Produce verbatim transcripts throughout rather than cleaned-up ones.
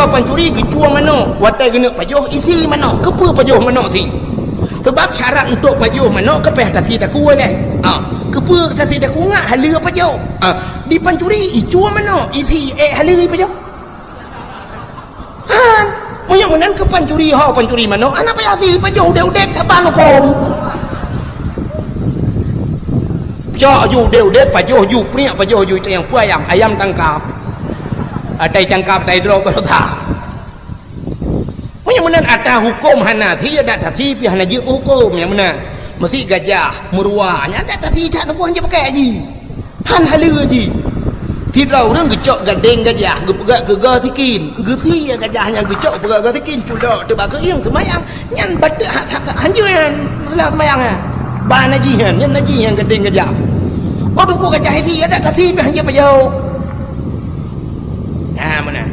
Pancuri geucue manok, watèe geuneuk pajoh, isi manok. Keupeue pajoh manok si? Sabab syarat untuk pajoh manok keu pih tasi takue lé. Ha, keupeue tasi takue ngat haleue pajoh? Ha, di pancuri icue manok, isi ék haleue pajoh. Han, meunyoe meunan keu pancuri ho, pancuri manok, hana payah si pajoh udép-udép saban huköm. Cok ju udép-udép, pajoh ju priek, pajoh ju tayang peue ayam, ayam tangkap. Atai tangkap, atai droe baroesa. Meunyoe meunan ata huköm hana si, adat tasi pih hana jeuet keu huköm nyang meunan. Meusi gajah, meuruwa, nyan adat tasi that neubuang jeuet pakai haji. Han haleue jih. Sidroe ureueng geucok gadeng gajah, geupeugöt keu goe sikin. Geusie gajah nyan geucok peugöt goe sikin, culok teuh bak keuieng seumayang. Nyan bateuk hak, hak, hak hanjeuet nyan. Salah seumayang nyan. Ba najih nyan, nyan najih nyan gadeng gajah. Oh, teungku gajah isi, adat tasi pih hanjeuet pajoh. Ha, meunan.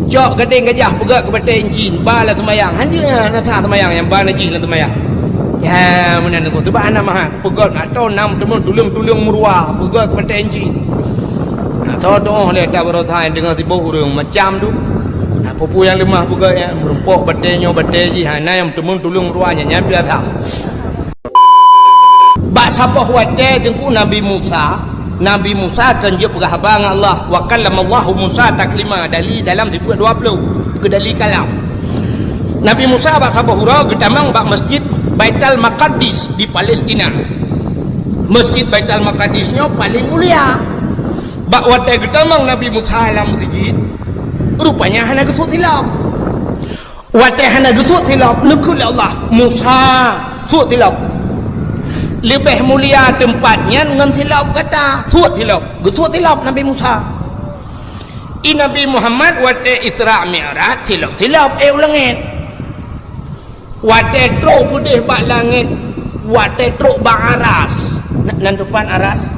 Cok gadeng gajah peugöt keu batèe incin, ba lam seumayang. Hanjeuet na sah seumayang nyang ba najih lam seumayang. Ha, meunan teungku. Subhanallah. Peugöt atau nam teumon tuleueng-tuleueng meuruwa, peugöt keu batèe incin. Ha, soe tu'oh lé ata baroesa nyang deungö sibôk ureueng macam tu. Ha, peue-peue nyang leumah peugöt nyan, meurumpok batèe nyoe batèe jih, ha, na nyang teumon tuleueng meuruwa nyan, nyan biasa. Bak saboh watèe teungku Nabi Musa, Nabi Musa kan jeuet peugah haba ngon Allah, "Wa kallamallahu Musa taklima", Dali dalam sifeut dua ploh, keu Dali kalam. Nabi Musa bak saboh uroe geutamong bak Masjid Baitul Maqdis di Palestina. Masjid Baitul Maqdis nyoe paleng mulia. Bak watèe geutamong Nabi Musa lam masjid, rupanya hana geusuet silop. Watèe hana geusuet silop, neukheun lé Allah, "Musa, suet silop. Leubeh mulia teumpat nyan ngon silop gata, suet silop." Geusuet silop Nabi Musa. I Nabi Muhammad watèe Isra Mi'raj silop-silop ék u langèt. Watèe trôk keudéh bak langèt, watèe trôk bak aras. Na-, nan teumpat aras?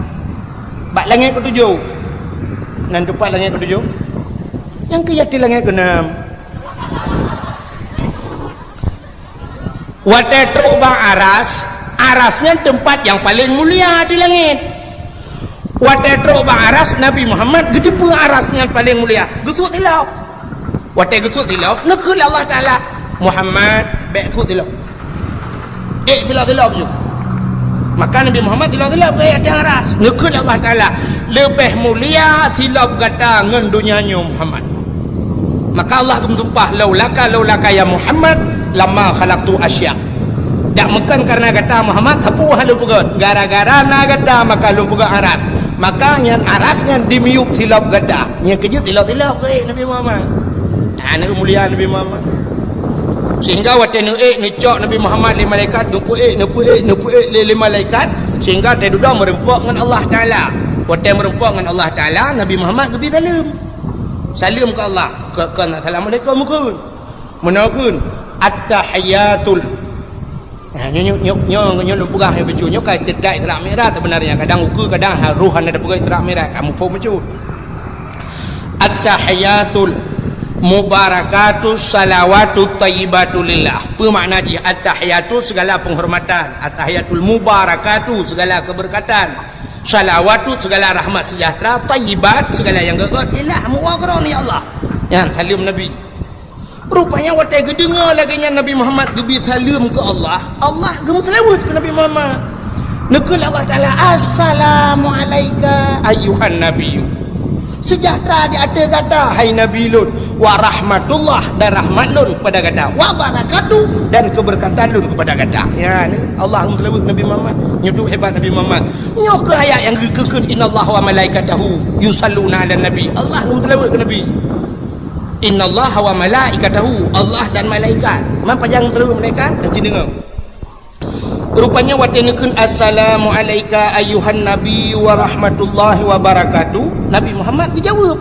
Bak langèt keutujoh. Nan teumpat langèt keutujoh? Nyang keu yatim langèt keunam. Watèe trôk bak aras, aras nyan teumpat nyang paleng mulia di langèt. Watèe trôk bak aras, Nabi Muhammad geuteupeue aras nyan paleng mulia, geusuet silop. Watèe geusuet silop, neukheun lé Allah Taala, "Muhammad, bèk suet silop. Ék silop-silop ju." Maka Nabi Muhammad silop-silop geuék ateueh aras. Neukheun lé Allah Taala, "Leubeh mulia silop gata ngon donya nyoe, Muhammad." Maka Allah geumeusumpah, "Laulaka, laulaka ya Muhammad, lama khalaqtu asya." Dak meukon kareuna gata Muhammad, sapeue hana lôn peugöt. Gara-gara na gata maka lôn peugöt aras. Maka nyan aras nyan dimiyueb silop gata. Nyan keuh jeuet silop-silop geuék Nabi Muhammad. Hana mulia Nabi Muhammad. Sehingga watèe neuék neucok Nabi Muhammad lé malaikat, neupeuék, neupeuék, neupeuék lé, lé malaikat, sehingga watèe dudoe meurumpok ngon Allah Taala. Watèe meurumpok ngon Allah Taala, Nabi Muhammad geubri saleuem. Saleuem keu Allah, keu, keu assalamualaikum kheun. Meunoe kheun, "At-tahiyatul." Nah, nyoe, nyoe, nyoe, nyoe, nyoe lôn peugah nyoe bacut. Nyoe ka ceurita Isra Mi'raj sebenarnya. Kadang ukeue, kadang ha-, roh hana teupeugah Isra Mi'raj. Kamoe phon bacut. "At-tahiyatul mubarakatu salawatu thayyibatu lillah." Peue makna jih? At-tahiyatu segala penghormatan. At-tahiyatul mubarakatu segala keberkatan. Salawatu segala rahmat sejahtera. Thayyibat segala nyang gét-gét. Lillah, meuwoe keu Droeneuh ya Allah. Nyan saleuem Nabi. Rupanya watèe geudeungoe lagèe nyan Nabi Muhammad geubri saleuem keu Allah, Allah geumeuseulaweuet keu Nabi Muhammad. Neukheun lé Allah Taala, "Assalamu alaika ayyuhan nabiyyu." Sejahtera di ateueh gata, hai Nabi lôn, wa rahmatullah, dan rahmat lôn kepada gata, wa barakatuh, dan keberkatan lôn kepada gata. Ya, ni Allah geumeuseulaweuet Nabi Muhammad. Nyoe duek hebat Nabi Muhammad. Nyoe keuh ayat nyang geukheun, "Innallaha wa malaikatahu yusalluna 'alan nabi." Allah geumeuseulaweuet keu Nabi. "Innallaha wa malaikatahu," Allah dan malaikat. Man pajan geumeuseulaweuet malaikat? Aci deungoe. Rupanya watèe neukheun, "Assalamu alaika ayyuhan nabi wa rahmatullahi wa barakatuh," Nabi Muhammad geujaweueb,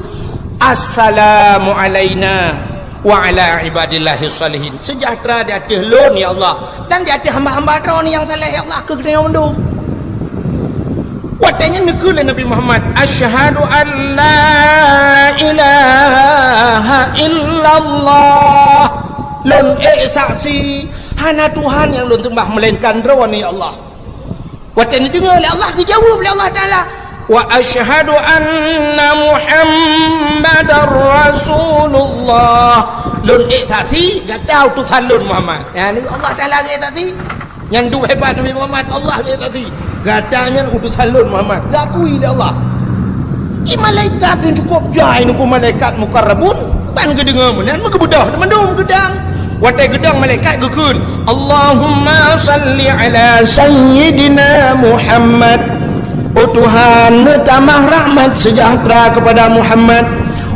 "Assalamu alaina wa ala ibadillahis shalihin." Sejahtera di ateueh lôn, ya Allah, dan di ateueh hamba-hamba Droeneuh nyang saleh, ya Allah, keu geutanyoe mandum. Watèe nyan neukheun lé Nabi Muhammad, "Asyhadu an la ilaha illallah." Lôn ék saksi, hana Tuhan nyang lôn seumbah meulainkan Droeneuh, ya Allah. Watèe neudeungoe lé Allah, geujaweueb lé Allah Taala, Wa asyhadu anna Muhammadar Rasulullah. Lôn ék saksi gata utosan lôn Muhammad. Ya, ni Allah Taala geuék saksi. Nyan duek hebat Nabi Muhammad, Allah geuék saksi. Gata nyan utosan lôn Muhammad. Geukui lé Allah. Di malaikat nyang cukup jai nunggu malaikat mukarrabun, ban geudeungoe meunan meugeubeudoh mandum geudang. Watée geudang malaikat geukheun, "Allahumma salli ala sayyidina Muhammad." Oh Tuhan, neutamah rahmat sejahtera kepada Muhammad,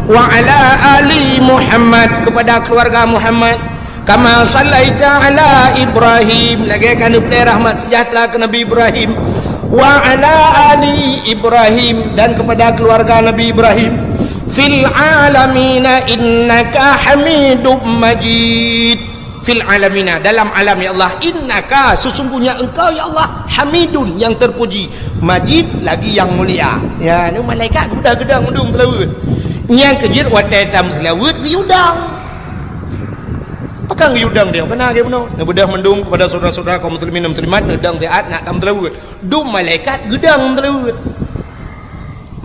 wa ala ali Muhammad, kepada keluarga Muhammad, kama sallaita ala Ibrahim, lagée ka neuplée rahmat sejahtera keu Nabi Ibrahim, wa ala ali Ibrahim, dan kepada keluarga Nabi Ibrahim, fil alamina innaka Hamidum Majid. Fil alamina, dalam alam, ya Allah, innaka, sesungguhnya Engkau, ya Allah, Hamidun, yang terpuji, Majid, lagi yang mulia. Ya, ni malaikat geubeudôh geudang mandum seulaweuet. Nyang keujeuet watée tameuseulaweuet geuyue dang. Pakon geuyue dang dia? Keunan lagée bunoe. Neubeudôh mandum kepada saudara-saudara kaum muslimin dan muslimat, neudang siat nak tameuseulaweuet. Dum malaikat geudang seulaweuet.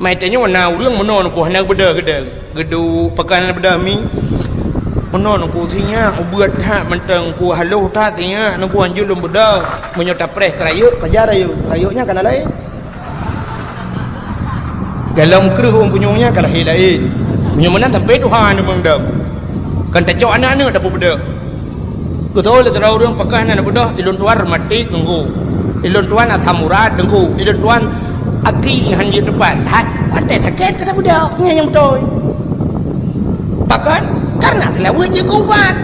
Mai tanyoe na ureuëng meunoe nungku hana geubeudôh geudang. Geuduek pakon hana beudôh mi. Meunoe nungku sinyak ubeuet that mantong ku haloh that sinyak nungku hanjeuet lôn beudôh. Meunyoe tapreh keu rayeuk, pajan rayeuk. Rayeuk nyan kana laén. Galom kreueh ureuëng punyueng nyan ka lahé laén. Meunyoe meunan sampai tuha aneuk mandum. Kan tacok aneuk-aneuk tapeubeudôh. Geutôi lé sidroe ureuëng pakon hana beudôh, ilôn tuan reumatik teungku. Ilôn tuan asam urat teungku. Ilôn tuan aki han jeuet teupat. Hat, watée sakét ka tabeudôh, nyan nyang beutôi. Pakon? Karena seulaweuet jeuet keu ubat.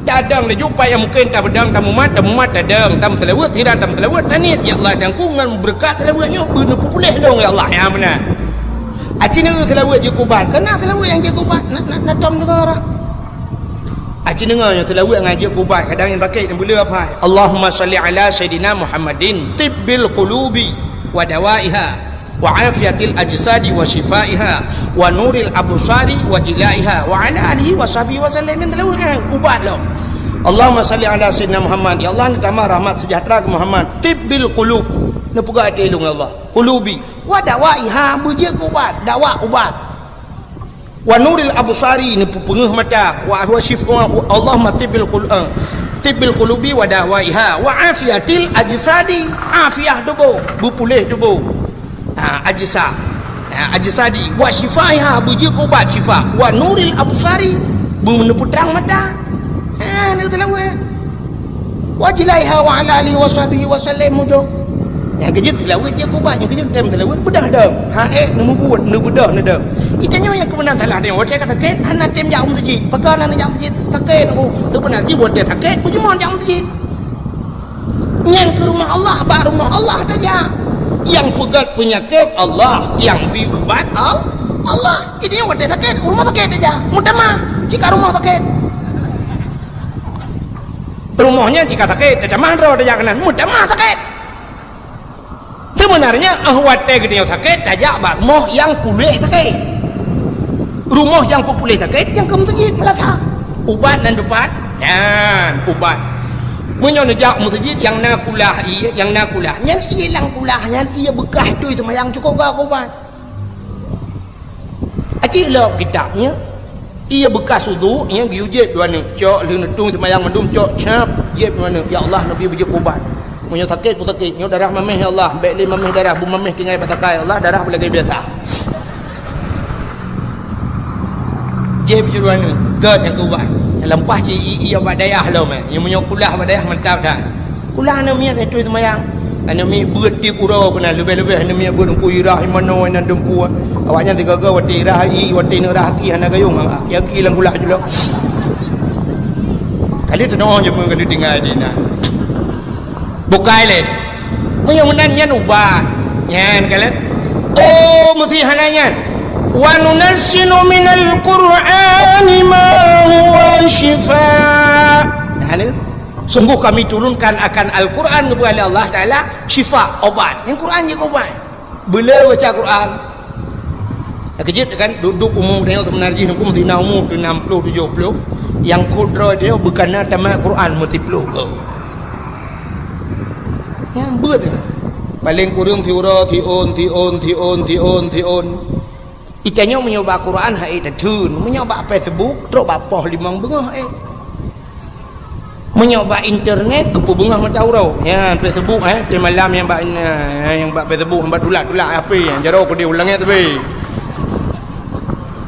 Tadong laju pat nyang mungken tabeudang, tamumat, tamumat, tadong, tameuseulaweuet, sira tameuseulaweuet, taniet, ya Allah, dan ku ngon beureukat seulaweuet nyoe beuneupupuléh lôn, ya Allah, ya meunan. Aci neu seulaweuet jeuet keu ubat, karena seulaweuet nyang jeuet keu ubat, na, na, na tom deungoe. Aci deungoe nyoe seulaweuet ngon jeuet keu ubat, kadang nyang sakét nyang beuleueh apai. Allahumma salli ala sayyidina Muhammadin tibbil qulubi wa dawaiha wa afiyatil ajsadi wa syifaiha wa nuril absari wa jilaiha wa ala alihi wa sahbihi wa sallam. Nyang seulaweuet ngon ubat lom. Allahumma salli ala sayyidina Muhammad. Ya Allah, neutamah rahmat sejahtera keu Muhammad. Tibbil qulub. Neupeugah até lôn, ya Allah. Qulubi. Wa dawaiha, beujeuet keu ubat. Dawa ubat. Wa nuril absari, neupeupeungeuh mata, wa, wa syif-, wa, Allahumma tibbil qul-, eh, tibbil qulubi wa dawaiha, wa afiyatil ajsadi, afiah tuboh, beupuléh tuboh. Ha, ajsa. Ha, ajsadi, wa syifaiha, beujeuet keu ubat syifa, wa nuril absari, beuneupeutrang mata. Ha, neu seulaweuet. Wa jilaiha wa ala alihi wa sahbihi wa sallam mudo. Nyang keujeuet seulaweuet jeuet keu ubat, nyang keujeuet tem seulaweuet beudah dong. Ha ék neumubuet, neubeudôh neudong. Itanyoe nyang keubeunan salah tanyoe. Watée ka sakét, hana tem jak u meuseujid. Pakon hana jak u meuseujid? Sakét aku. Seubeunar jih watée sakét, beujeuet jak u meuseujid. Nyang keu rumoh Allah, bak rumoh Allah tajak. Nyang peugét peunyakét Allah, nyang bi ubat Al-, Allah. Itanyoe watée sakét, u rumoh sakét tajak. Meutamah, jika rumoh sakét. Rumoh nyan jika sakét, tatamah droe tajak keunan, meutamah sakét. Sebenarnya, eh, watée geutanyoe sakét, tajak bak rumoh nyang puléh sakét. Rumoh nyang peupuléh sakét, nyang keu meuseujid, meulasa. Ubat nan dupat, nyan ubat. Meunyoe neujak meuseujid nyang na kulah ié, nyang na kulah, nyan ié lam kulah, nyan ié beukah tui seumayang cukôp gak ubat. Aci lom kitab nyan, ié beukah udhu nyan geuyue jieb dua neuk, cok lheueh neutui seumayang mandum cok cap, jieb dua neuk, ya Allah, neubi beujeuet ubat. Meunyoe sakét peusakét, nyoe darah maméh ya Allah, bék lé maméh darah, beumaméh tinggai bak sakai ya Allah, darah beulagée biasa. Jieb beujeuet dua neuk, gét nyang keu ubat. Nyang leupah cit ié, ié bak dayah lom, eh. Nyang meunyoe kulah bak dayah mantap that. Kulah aneuk miet tui seumayang. Aneuk miet beuet tiep uroe keunan, leubeh-leubeh aneuk miet beuet Teungku Irah, Imanoe, inan Dumpu. Awaknyan sigoe-goe watée Irah, i, watée neurah aki hana gayong, aki-aki lam kulah jih lom. Kali teunoh je meung kali tinggai di inan. Bukai lé. Meunyoe meunan nyan ubat. Nyan kalon. Oh, meusti hana nyan. Wa nunazzilu minal Qur'ani ma huwa syifa. Nah, ni. Sungguh Kami turunkan akan Al-Quran, geupeugah lé Allah Taala, syifa, obat. Nyang Quran jeuet keu obat. Beu le baca Quran. Nyang keujeuet kan, duek-duek umu tanyoe seubeuna jih, huköm sina umu teuh nam ploh tujoh ploh. Nyang kheun droe tanyoe beu kana tamat Quran meusiplôh goe. Nyang beuet. Paleng kureueng siuroe siôn, siôn, siôn, siôn, siôn. Itanyoe meunyoe bak Quran hai tatheun, meunyoe bak Facebook trok bak poh limong beungoh eh. Meunyoe bak internet geupeubeungoh mata uroe. Nyan Facebook eh, di malam nyang bak, eh, nyang bak Facebook bak tulak-tulak H P, nyang jaroe keudeh u langét teubi.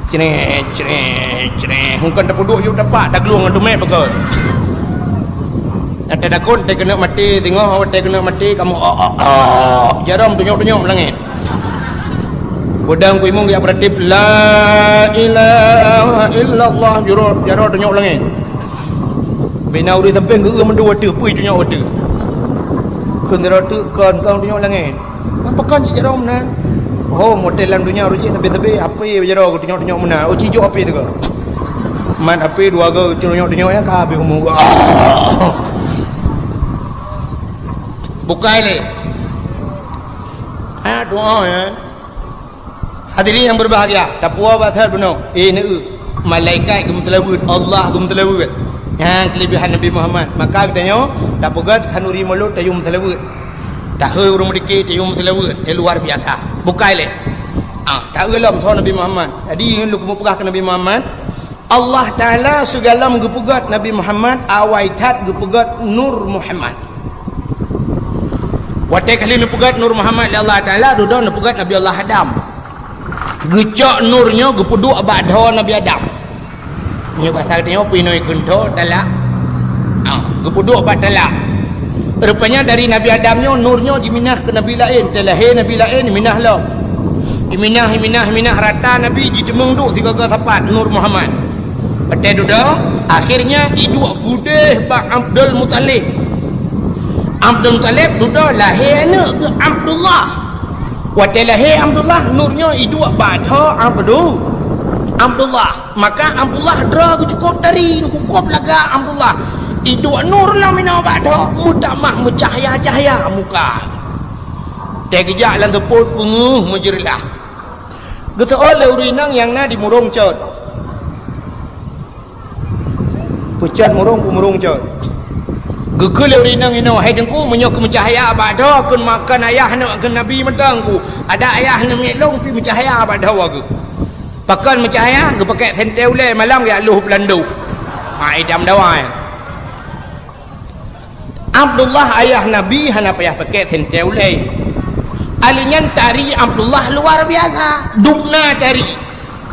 Creh, creh, creh. Hukon tapeuduek yub tapak, taglueng ngon teumé pakon. Ata takot, teukeunok maté, singoh, teukeunok maté, kamoe, oh, oh, oh. Jaroe tunyok-tunyok langét. Beudang kuimong geujak peuratéb, "La ilaha illallah," jaroe, jaroe tunyok langét. Bina ureuëng sampéng geu-, geu-, meudu ateueh, pui tunyok ateueh. Kheun sidroe teuk kon, kon tunyok langét. Pakon cit jaroe meunan? Oh, model lam donya rujek sabe-sabe, apé jaroe geutunyok-tunyok meunan. Oh, cijok apé teuka. Man apé dua go geutunyok-tunyok nyang ka habéh umur. Bukai lé. Ha, doa ya. Hadirin yang berbahagia, tapuwoe bak that bunoe. Eh, neu, malaikat geumeuseulaweuet, Allah geumeuseulaweuet. Nyan keulebihan Nabi Muhammad. Maka geutanyoe tapeugét khanuri mulod tayue meuseulaweuet. Tahôi ureuëng meudike tayue meuseulaweuet, nyang luar biasa. Bukai lé. Ah, taeu lom soe Nabi Muhammad. Jadi, ngon lôn keumeung peugah keu Nabi Muhammad, Allah Taala sigohlom geupeugét Nabi Muhammad, awai that geupeugét Nur Muhammad. Watée ka lheueh neupeugét Nur Muhammad lé Allah Taala, dudoe neupeugét Nabi Allah Adam. Geucok nur nyoe geupeuduek bak dhoe Nabi Adam. Nyoe basa geutanyoe pih nyoe kheun dhoe talak. Ah, geupeuduek bak talak. Rupanya dari Nabi Adam nyoe nur nyoe jiminah keu nabi laén, teulahé nabi laén minah lom. Iminah, iminah, iminah rata nabi jiteumeung duek sigoe-goe sapat Nur Muhammad. Watée dudoe, akhirnya iduek keudeh bak Abdul Muthalib. Abdul Muthalib dudoe lahé aneuëk geuh Abdullah. Watée lahé Abdullah, nur nyoe iduek bak dhoe Abdu-, Abdullah. Maka Abdullah droe geuh cukôp tari, geucukôp lagak Abdullah. Iduek nur lom inoe bak dhoe, meutamah meucahya-cahya muka. Watée geujak lam seupôt peungeuh meujeureulah. Geuseuôt lé ureuëng inong nyang na di murông cot. Peucot murông, peumurông cot. Geukheun lé ureuëng inong inoe, "Hai Teungku, meunyoe keu meucahya bak dhoe, kheun makon ayah aneuëk keu nabi mantong ku. Adak ayah aneuëk miet lôn pih meucahya bak dhoe geuh." Pakon meucahya, geupakék sentée ulée malam geujak lôh peulandôh. Ha, idam dawai. Abdullah ayah Nabi hana payah pakék sentée ulée. Ali nyan tari Abdullah luar biasa. Dubna tari.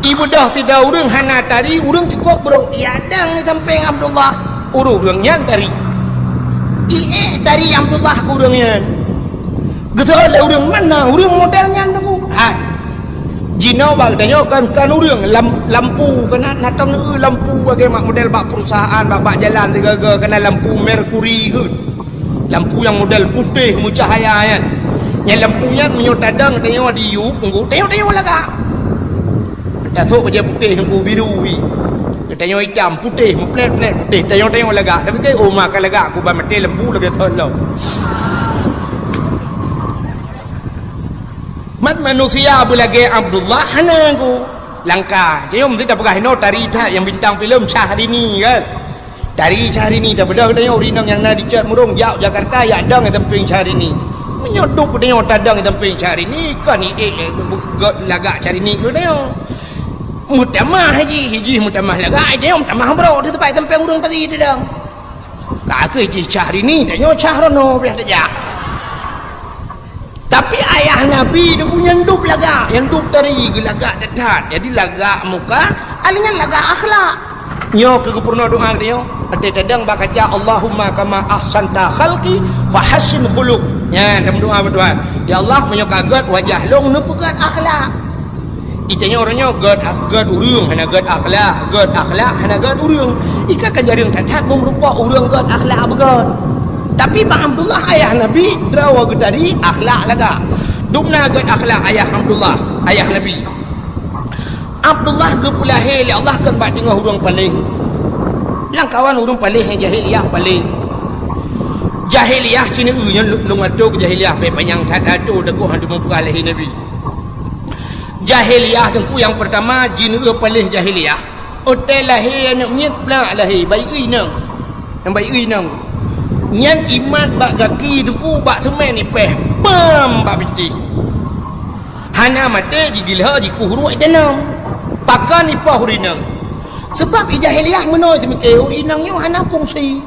Ibeudôh sidroe ureuëng hana tari, ureuëng cukôp brok. Iadang di sampéng Abdullah. Ureuëng-ureuëng nyan tari. Iék tari Abdullah keu ureuëng nyan. Geuseuôt lé ureuëng, "Mana ureuëng model nyan, Teungku?" Hai. Jinoe bak geutanyoe kan, kan ureuëng lam-, lampu, keunan na tom neu lampu lagée mak model bak perusahaan, bak, bak jalan sigoe-goe, keunan lampu merkuri kheun. Lampu nyang model putéh meucahya nyan. Nyan lampu nyan meunyoe tadong geutanyoe di yup, Teungku, tanyoe-tanyoe lagak. Tasôk bajée putéh, Teungku, biru hi. Geutanyoe itam, putéh, meuplét-plét putéh, tanyoe-tanyoe lagak. Tapi keu uma ka lagak, ku ban maté lampu lagée thon lom. Mat manusia beulagée Abdullah hana ku langka. Tanyoe meusti tapeugah inoe tari that nyang bintang filem Syahrini kan. Tari Syahrini tabeudôh geutanyoe ureuëng inong nyang na di cot murông jak Jakarta yak dong di sampéng Syahrini. Meunyoe duek geutanyoe tadong di sampéng Syahrini, kon iék gét lagak Syahrini keu geutanyoe. Meutamah jih, jih meutamah lagak, geutanyoe meutamah brok di teumpat sampéng ureuëng tadi tadong. Ka kheueh jih Syahrini, tanyoe Syahrono pih tajak. Tapi ayah Nabi ni pun nyang dub lagak, nyang dub tari geulagak that-that. Jadi lagak muka, ali nyan lagak akhlak. Nyoe keu geupeurunoe doa geutanyoe, watée tadong bak kaca, "Allahumma kama ahsanta khalqi fahassin khuluq." Nyan, tameudoa bak Tuhan. "Ya Allah, meunyoe ka gét wajah lôn, neupeugét akhlak." Itanyoe uroe nyoe gét, gét ureuëng hana gét akhlak, gét akhlak hana gét ureuëng. Ika ka jareueng that-that meureumpok ureuëng gét akhlak beugét. Tapi bak Abdullah ayah Nabi, droe geuh tadi akhlak lagak. Dubna gét akhlak ayah Abdullah, ayah Nabi. Abdullah geupeulahé lé Allah kon bak teungoh ureuëng paléh. Lamkawan ureuëng paléh nyang jahiliyah paléh. Jahiliyah cit neu nyan lôn atô keu jahiliyah, bék panyang that-that atô, teungoh hana teumeupeuhah lahé Nabi. Jahiliyah Teungku nyang peurtama, jineuk paléh jahiliyah. Watée lahé aneuëk miet plak lahé, bayi inong. Nyang bayi inong. Nyan imat bak gaki teungku, bak seumén ipéh, pam bak bintéh. Hana maté, jigiloe, jikueh uruek, itanom. Pakon ipoh urineueng? Seubab i jahiliyah meunoe seumiké, urineueng nyoe hana fungsi.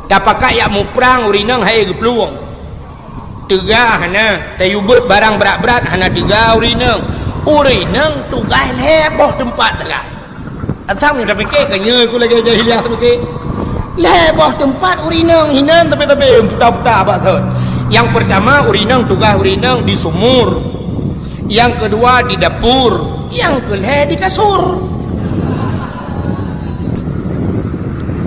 Tapakat jak muprang, urineueng han geuplueng. Teuga hana, tayue beuet barang brat-brat hana teuga urineueng. Urineueng tugaih lhée boh teumpat teuga. Asam nyoe tapike, ka nyoe ku lagée jahiliyah seumiké. Lhée boh teumpat urineueng hinan tapi-tapi puta-puta bak thon. Nyang peurtama urineueng tugaih urineueng di sumur. Nyang keudua di dapur. Nyang keulhée di kasur.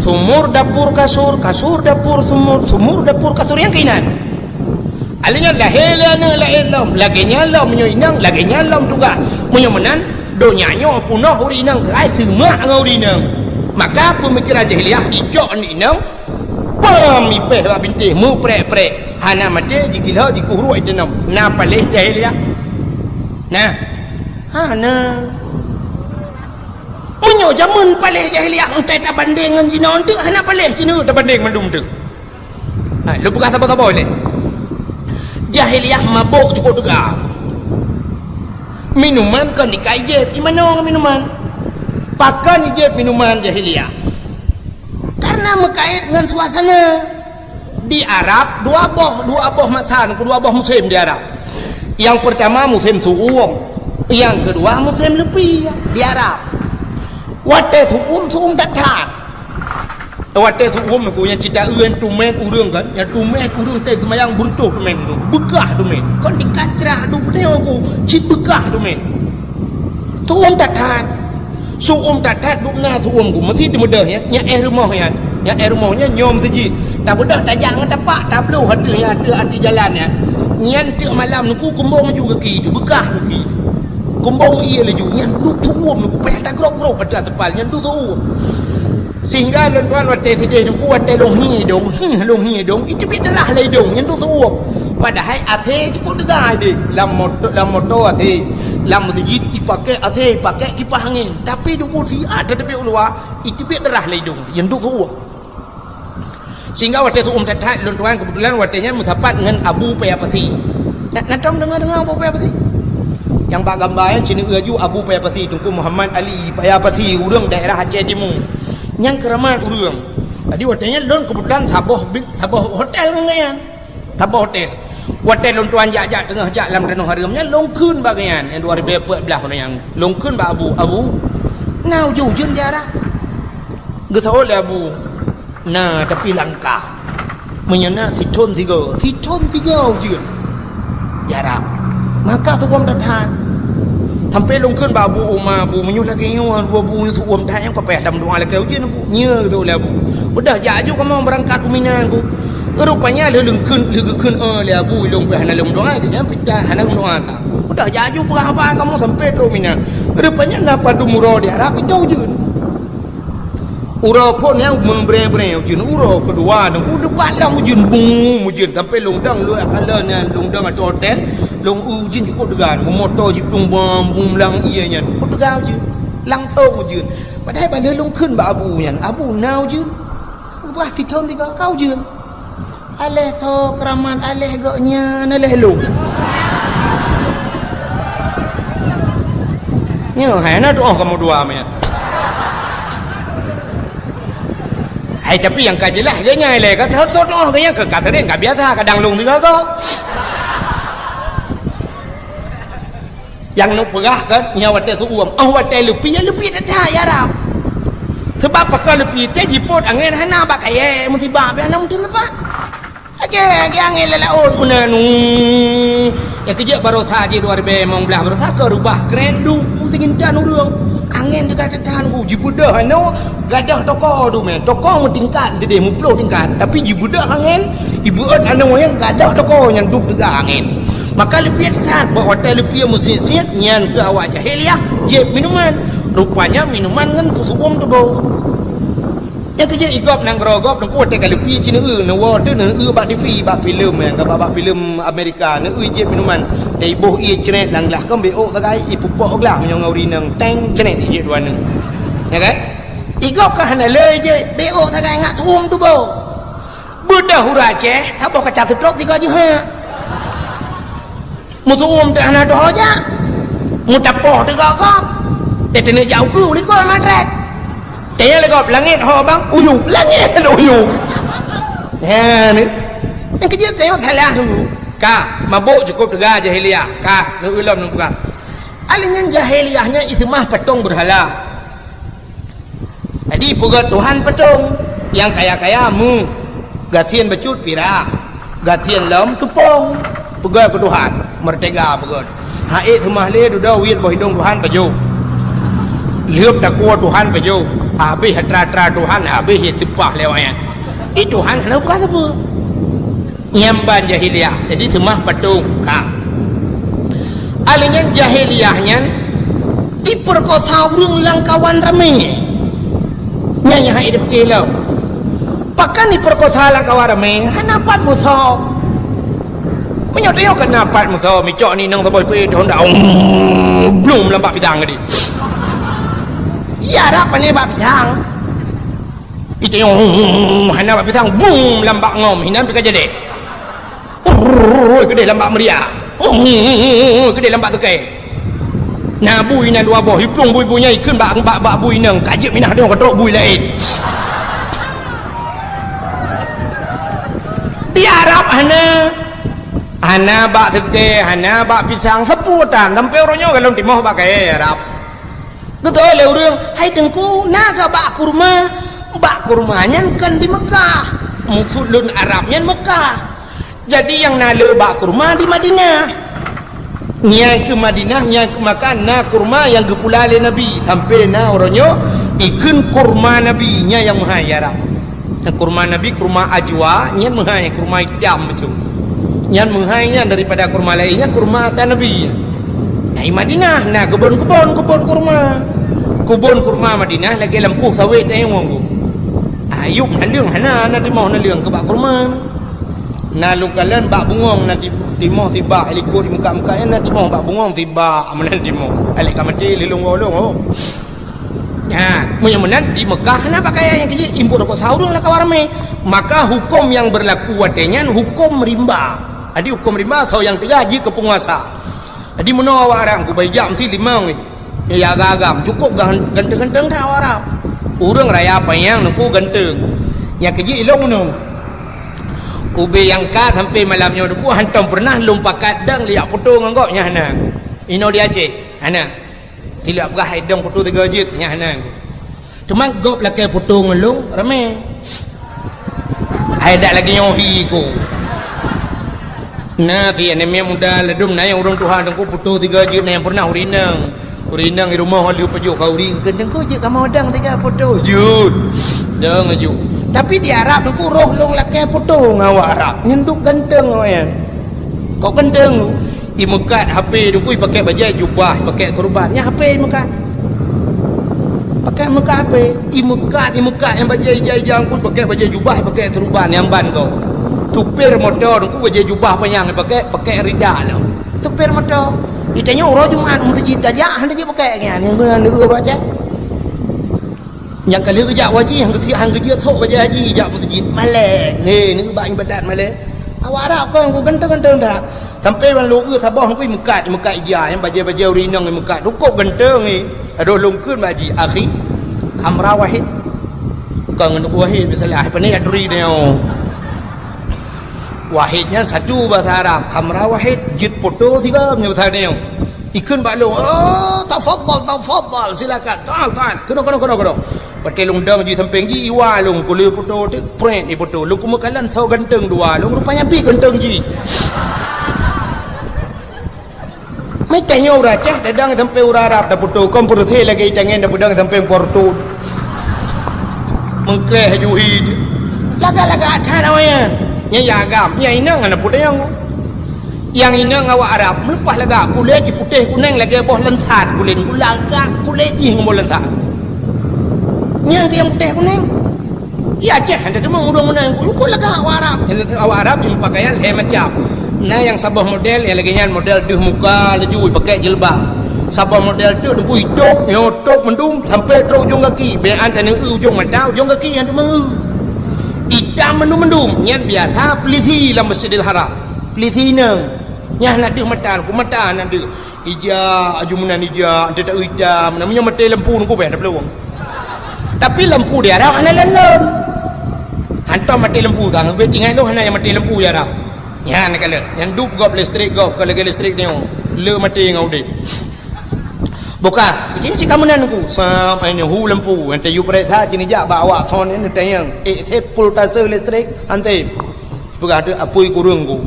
Sumur, dapur, kasur, kasur, dapur, sumur, sumur, dapur, kasur, nyang keuinan. Alheuh nyan lahé lé aneuëk laén lom, lagée nyan lom meunyoe inong, lagée nyan lom tugaih. Meunyoe meunan, donya nyoe peunoh ureuëng inong keuhai seumak ngon ureuëng inong. Maka peumikeran jahiliyah icok aneuëk inong, pam ipéh bak bintéh, meuprek-prek. Hana maté, jigiloe, jikueh uruek, itanom. Na paléh jahiliyah? Na? Hana. Meunyoe jameun paléh jahiliyah, entai tabandeng ngon jinoe, enteuk hana paléh sineuk tabandeng mandum teuk. Ha, lôn peugah saboh-saboh lé. Jahiliyah mabök cukôp teuga. Minuman kon ikai jieb, imanoe ngon minuman. Pakon ijieb minuman jahiliyah? Karena meukait ngon suasana. Di Arab dua boh, dua boh masa, dua boh musém di Arab. Nyang peurtama musém su'um, nyang keudua musém leupie di Arab. Watée su'um, su'um that-that. Watée su'um nyoe nyang cit taeu nyan tumét ureuëng kan, nyan tumét ureuëng teuh seumayang beureutoh tumét nyoe, beukah tumét. Kon tingkat crah duek nyoe ku cit beukah tumét. Su'um that-that. Su'um that-that, dum na su'um ku meusit teumeudeh nyan, nyan éh rumoh nyan. Nyan éh rumoh nyan nyoe meuseujid. Tabeudôh tajak ngon tapak, tabloh ateueh nyan, ateueh ateueh jalan nyan. Nyan teuk malam nyoe ku keumbong laju gaki teuh, beukah gaki teuh. Keumbong ie laju, nyan duek su'um nyoe ku payah tagrôb-grôb ateueh aseupal, nyan duek su'um. Sehingga lôn tuan watée sideh nyoe ku watée lôn hi idong, hi lôn hi idong, iteubiet darah lam idong, nyan duek su'um. Padahai asé cukôp teuga deh, lam moto, lam moto asé, lam meuseujid ipakée asé, ipakée kipah angén. Tapi dum ku siat teuteubiet u luwa, iteubiet darah lam idong, nyan duek su'um. Sehingga watée su'um that-that, lôn tuan keubeutulan watée nyan meusapat ngon Abu Paya Pasi. Na, na tom deungoe-deungoe Abu Paya Pasi? Nyang bak gamba nyan sineuk laju Abu Paya Pasi, Teungku Muhammad Ali Paya Pasi, ureuëng daerah Aceh Timu. Nyang keuramat ureuëng. Jadi watée nyan lôn keubeutulan saboh bi-, saboh hotel ngon gobnyan. Saboh hotel. Watée lôn tuan jak-jak teungoh jak lam tanoh hareuem nyan, lôn kheun bak gobnyan, nyang dua ribu empat belas nyan. Lôn kheun bak Abu, "Abu, na ujeuen-ujeuen di Arab?" Geuseuôt lé Abu, "Na, tapi langka. Meunyoe na sithon sigoe, sithon sigoe ujeuen di Arab." Maka su'um that-that. Sampoe lôn kheun bak Abu Uma, "Abu, meunyoe lagée nyoe, Abu, Abu, su'um that nyan, ka payah tameudoá lakée ujeuen, Abu." Nyoe geuseuôt lé Abu. Beudôh jak aju kamoe beurangkat u Mina, Abu. Rupanya lheueh lôn kheun, lheueh geukheun, "Oh, lé Abu, ilôn pih hana lôn meudoá, geunyan pih that hana meudoá sa." Beudôh jak aju peugah haba kamoe sampoe trok Mina. Rupanya na padum uroe di Arab, itôh ujeuen. Uroe phon nyang meubrée-brée ujeuen, uroe keudua nyoe ku deubat lam ujeuen, bum, ujeuen sampoe lôn dong luwah kala nyan, lôn dong ateueh hotel, lôn ujeuen cukôp teuga, moto jiplueng bom, bum lam ie nyan, cukôp teuga ujeuen. Langsong ujeuen. Padahai bak lheueh lôn kheun bak Abu nyan, "Abu, na ujeuen?" Bah sithon sigoe, "Ka ujeuen." Aléh tho keuramat, aléh gobnyan, aléh lôn. Nyoe hai na tuoh kamoe dua meunan. Hai, tapi nyang ka jeulaih gobnyan lé, ka tuoh-tuoh gobnyan ka, ka sering, ka biasa, kadang lôn sigoe-goe. Nyang neuk peugah kan, nyan watée su'um. Oh, watée leupie, ya leupie that-that, ya Rab. Seubab pakon leupie teuh jipôt angén hana bak kayée musibah, pih hana mungken leupah. Lagée, lagée angén lam laôt meunan. Ya keujeuet baroesa jih dua ribée limong blaih baroesa ka reubah kren du, meusigintan ureuëng. Angén teuga that-that ku jibeudôh anoe, gadôh toko dumé. Toko meutingkat sideh, meuplôh tingkat. Tapi jibeudôh angén, ibeuet anoe nyang gadôh toko nyan duek teuga angén. Maka leupie that-that, bak watée leupie meusiet-siet, nyan keuh awak jahiliyah jieb minuman. Rupanya minuman ngon peusu'um tuboh. Nyang keujeuet i gob nanggroe gob, teungku watée ka leupie ci neueu, neuwoe teuh neueu bak T V, bak filem, nyang ka bak, bak filem Amerika, neueu jieb minuman. Taiboh ie cret lam glah, kon bék ôk sagai, ipeupok glah meunyoe ngon ureuëng inong, teng, cret ijieb dua neueu. Ya kan? I gob ka hana le jieb, bék ôk sagai ngat su'um tuboh. Beudôh ureueng Aceh, saboh kaca seutrok sigoe jeuhet. Meusu'uem teuh hana teuho jak. Meutapoh teuh gob-gob. Teuh teuneuk jak ukeue likot matrek. Teuh lé gob langét ho bang, uyup. Langét uyup. Nyan. Nyang keujeuet tanyoe salah dulu. Ka, mabök cukup teuga jahiliyah. Ka, neueu lom neupeugah. Akhé nyan jahiliyah nyan iseumah patong beurhala. Jadi peugöt Tuhan patong, nyang kaya-kaya meu, gasien bacut pirak, gasien lom teupông, peugöt keu Tuhan, meurtega peugöt. Ha'ék seumah lé dudoe wiet boh idông Tuhan pajoh. Lheueh takue Tuhan pajoh, habéh atra-atra Tuhan, habéh ie seupah lé awaknyan. Di Tuhan hana peugah sapeue. Nyan ban jahiliyah, jadi seumah patong. Ka. Akhé nyan jahiliyah nyan ipeurkosa ureueng lam kawan ramé. Nyan nyang hana idéh pike lom. Pakon ipeurkosa lam kawan ramé? Hana pat musoh. Meunyoe tanyoe keunan pat musoh, micok ni nang saboh peuet honda, blum lam bak pisang tadi. Iya dak pané bak pisang. Itanyoe hana bak pisang, bum lam bak ngom, hinan pih ka jadi. Urui keudeh lam bak meuria. Urui keudeh lam bak teukai. Na bui nan dua boh, iplueng bui-bui nyan ikheun bak, bak, bak bui inong, ka jeuet minah dong ka trok bui laén. Di Arab hana. Hana bak teukai, hana bak pisang, sapeue tan, sampai uroe nyoe golom timoh bak kayèe Arab. Geutanyong lé ureueng, "Hai Teungku, na kah bak kurma?" Bak kurma nyan kon di Meukah. Maksud lôn Arab nyan Meukah. Jadi nyang na le bak kurma di Madinah. Nyan keuh Madinah, nyan keuh maka na kurma nyang geupula lé Nabi. Sampai na uroe nyoe ikheun kurma Nabi, nyan nyang meuhai Arab. Kurma Nabi, kurma ajwa, nyan meuhai, kurma itam bacut. Nyan meuhai nyan daripada kurma laén, nyan kurma ata Nabi. Nah, i Madinah na keubon-keubon, keubon kurma. Keubon kurma Madinah lagèe lampôh sawét tanyoe ngon. Ayub naleueng hana, na timoh naleueng keu bak kurma. Na lôn kalon bak bungong na ti-, timoh sibak, i likot di muka-muka nyan na timoh bak bungong sibak, meunan timoh. Alek ka maté lé lôn woe lôn, oh. Ha, meunyoe meunan di Meukah hana pakaian nyang keu jih, impôt rukok sahur lam kawan ramé. Maka huköm nyang beurlaku watèe nyan huköm rimba. Jadi huköm rimba soe nyang teuga jeuet keu peunguasa. Jadi meunoe awak Arab, kubai jak meusti limong nyoe. Ya agam-agam, cukup gan-, ganteng-ganteng that awak Arab. Ureueng raya panyang nungku ganteng. Nyang keu jih ilong meunoe. Ubé nyang ka sampai malam nyoe nungku hantom peureunah lôn pakat dang liak foto ngon gob nyan hana. Inoe di Aceh, hana. Silap peugah hai dong foto tiga jeuet, nyan hana. Teuma gob lakèe foto ngon lôn, ramé. Hai dak lagèe nyoe hi ko. Na si aneuk miet muda ladôm na nyang ureueng tuha teungku foto tiga jeuet na nyang peureunah ureueng inong. Ureueng inong di rumoh lheueh pajoh kha ureueng, "Keu teungku jeuet kamoe dong tiga foto." Jeuet. Dong aju. Tapi di Arab teungku roh lôn lakèe foto ngon awak Arab. Nyan duek ganteng awaknyan. Kok ganteng? Imeukat H P teungku, ipakèk bajèe jubah, ipakèk seureuban. Nyan H P imeukat. Pakèk meukat H P, imeukat, imeukat nyang bajèe ija-ija teungku, ipakèk bajèe jubah, ipakèk seureuban nyang ban gob. Supir moto teungku bajèe jubah panyang ipakèk, pakèk rida lom. Supir moto. Itanyoe uroe Jumat meuseujid tajak, hana jipakèk nyan, nyang guna neu uroe Aceh. Nyang ka lheueh geujak haji, han geusiek, han geujeuet sok bajèe haji jak meuseujid. Malèe, he, neu bak ibadat malèe. Awak Arab kon ku ganteng-ganteng that. Sampai ban lôn eu saboh ngui meukat, meukat ija, nyang bajèe-bajèe ureueng inong meukat. Dukok ganteng ngi. Adoh lôn kheun bak jih, "Akhi, khamra wahid." Kon ngon Wahid, biasalah, hai pané yak turi nyoe. Wahid nyan satu bahasa Arab, khamra wahid, jeuet foto sigoe nyoe bahasa nyoe. Ikheun bak lôn, "Oh, tafadhal, tafadhal, silakan. Ta'al, ta'al. Keunoe, keunoe, keunoe, keunoe." Watèe lôn dong jih sampéng jih, iwa lôn, kulé foto teuk, prèt ifoto. Lôn keumeuk kalon soe ganteng dua, lôn rupanya pih ganteng jih. Meutanyoe ureueng Aceh, tadong sampéng ureueng Arab, tafoto, kon peureusé lagèe itangen, tapeudong sampéng portut. Meukreh juhi. Lagak-lagak that awaknyan. Nyan ya agam, nyan inong hana peue tanyong. Nyang inong awak Arab meuleupah lagak, kulét jih putéh kunéng lagèe boh lansat kulét, gulagak kulét jih ngon boh lansat. Nyang nyang putéh kunéng. Iya Aceh hana teumong ureueng meunan, kok lagak awak Arab. Awak Arab jih pakaian lhèe macam. Na nyang saboh model nyang lagèe nyan model deuh muka laju ipakèk jilbab. Saboh model teuk teungku itôp, nyoe tôp mandum sampai trok ujong gaki. Bèk an taneu ujong mata, ujong gaki nyang teumong. Itam mandum-mandum. Nyan biasa pelisi lam Masjidil Haram. Pelisi inong. Nyan hana deuh mata, ku mata hana deuh. Ija, aju meunan ija, ante tak itam. Namanya mati lampu nunggu beh, ada peluang. Tapi lampu di Arab hana lon-lon. Hantom mati lampu sang, beh tinggai tu hana yang mati lampu di Arab. Nyan kalau, yang dup gop listrik gop, kalau lagi listrik ni, le mati ngau deh. Bukan, jadi cik kamu nan ku, sam ini hu lampu, ante yu periksa sini jak bak awak son ini tayang. Eh, sepul tase listrik, ante. Peugah tu apui kurung ku.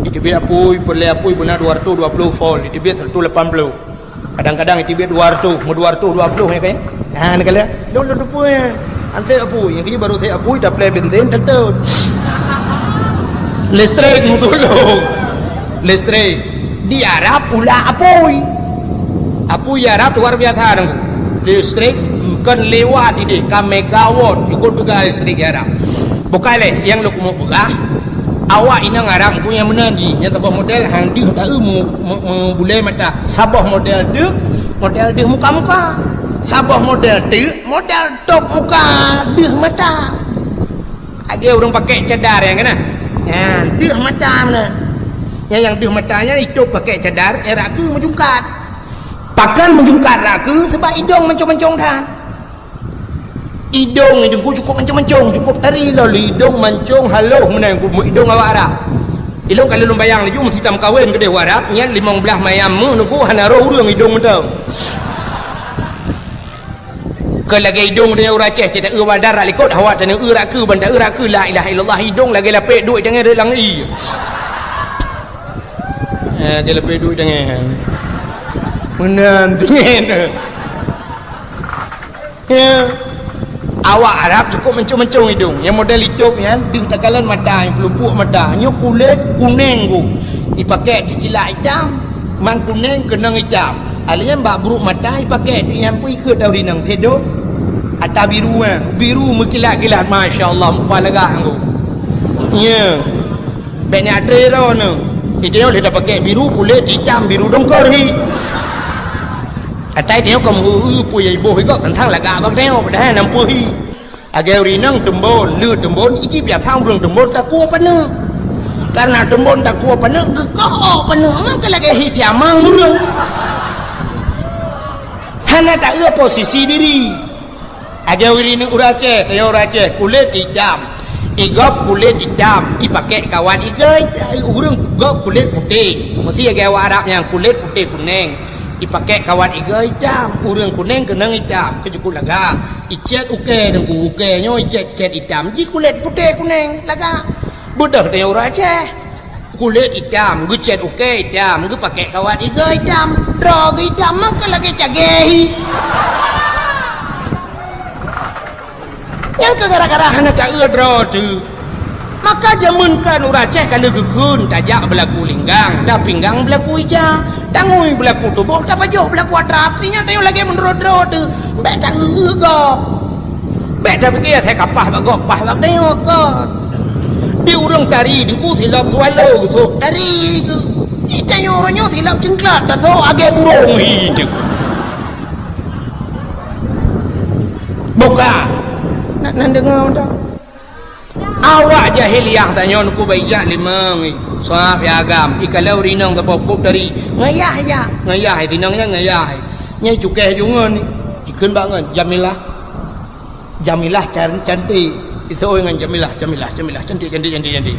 Itibit apui, perle apui beuna dua ratus dua puluh volt, itibit seratus lapan puluh. Kadang-kadang itibit dua ratus, mu dua ratus dua puluh ya kan? Ha, ni kali. Lon lon apui. Ante apui, yang kiri baru saya apui, dah play bensin, tentu. Listrik mu tulung. Listrik. Di Arab ulah apui. Apui Arab luar biasa nang. Listrik bukan lewat ini, ka megawatt ikut juga listrik Arab. Bukai lé nyang lôn keumeung peugah, awak inong Arab ku nyang meunan jih, nyang saboh model han deuh taeu mu-, mu-, mu-, bulée mata. Saboh model deuh, model deuh muka-muka. Saboh model teuk, model top muka, deuh mata. Lagée ureuëng pakai cadar nyang keunan. Nyan, deuh mata meunan. Nyang, nyang deuh mata nyan itop pakai cadar, eh, rakeue meujungkat. Pakon meujungkat rakeue, sebab idong mancong-mancong that. Idong idong ku cukup mancong-mancong, cukup tari lalu idong mancong haloh meunan ku idong awak Arab. Ilong kalau lôn bayang laju meusitam kawin keudeh Arab, nyan limong blaih mayam meuh nunggu hana roh ureuëng idong mantong. Ke lagée idong dia ureuëng Aceh, cita eu badar rak likot hawa tani eu rakeue ban ta eu rakeue la ilaha illallah idong lagée lapek duek jangan reulang i. Eh, lagée lapek duek jangan. Meunan tinggi. Ya. Awak Arab cukup mancong-mancong idong. Yang model itop nyan deuh takalon mata, yang pelupuk mata. Nyoe kulét kuneng ku. Ipakai teucilak itam, man kuneng keunong itam. Alien bak bruk mata ipakai yang pui ke tau rinang sedo. Ata biru eh. Biru meukilat-kilat, masya Allah, mupa lagak ngku. Ya. Bèk nyan atre droeneuh. Iteungoe lheueh tapakèk biru kulét itam biru dongkor hi. Atai teungoe ka meu-eu peue nyang iboh igob teuntang lagak bak teungoe padahai nam peue hi. Lagèe ureueng inong teumbon, lheueh teumbon, iji biasa ureueng teumbon takue paneuk. Karena teumbon takue paneuk, geukoh ôk paneuk ngon keu lagèe hi siamang ureueng. Hana taeu posisi diri. Aja wirini ureueng Aceh, saya ureueng Aceh, kulét itam. Igob kulét itam, ipakèk kawat igoe, ureueng gob kulét putéh. Meusi lagèe awak Arab nyang kulét putéh kunèng. Ipakèk kawat igoe itam, ureueng kunèng keunong itam, keu jukuk lagak. Icèt ukèe deungku, ukèe nyoe icèt-cèt itam, ji kulét putéh kunèng lagak. Beudôh tanyoe ureueng Aceh. Kulét itam, geucèt ukèe itam, geupakèk kawat igoe itam, droe geuh itam, mangka lagèe cagèe hi. Nyang keu gara-gara hana taeu droe teuh. Maka jameun kan ureueng Aceh ka lheueh geukheun tajak beulaku linggang, tapinggang beulaku ija, tangui beulaku tuboh, tapajoh beulaku atra, artinya tanyoe lagèe meunurot droe teuh, bèk taeu-eu gob. Bèk tapike asai ka paih bak gob, paih bak tanyoe kon. Di ureueng tari deungku silop swallow geusok tari geuh. Di tanyoe uroe nyoe silop cingklat tasok agèe burông hi teuk. Buka. Nak nan deungoe dak? Awak jahiliyah tanyoe nuku baijak limong, sab ya agam. Ikalon rinong saboh kop tari. Ngayah ya, ngayah sinong ya ngayah. Nyai cukéh ju ngon. Ikheun bak ngon Jamilah. Jamilah can-, cantik. Iseuôt ngon Jamilah, Jamilah, Jamilah, cantik, cantik, cantik, cantik.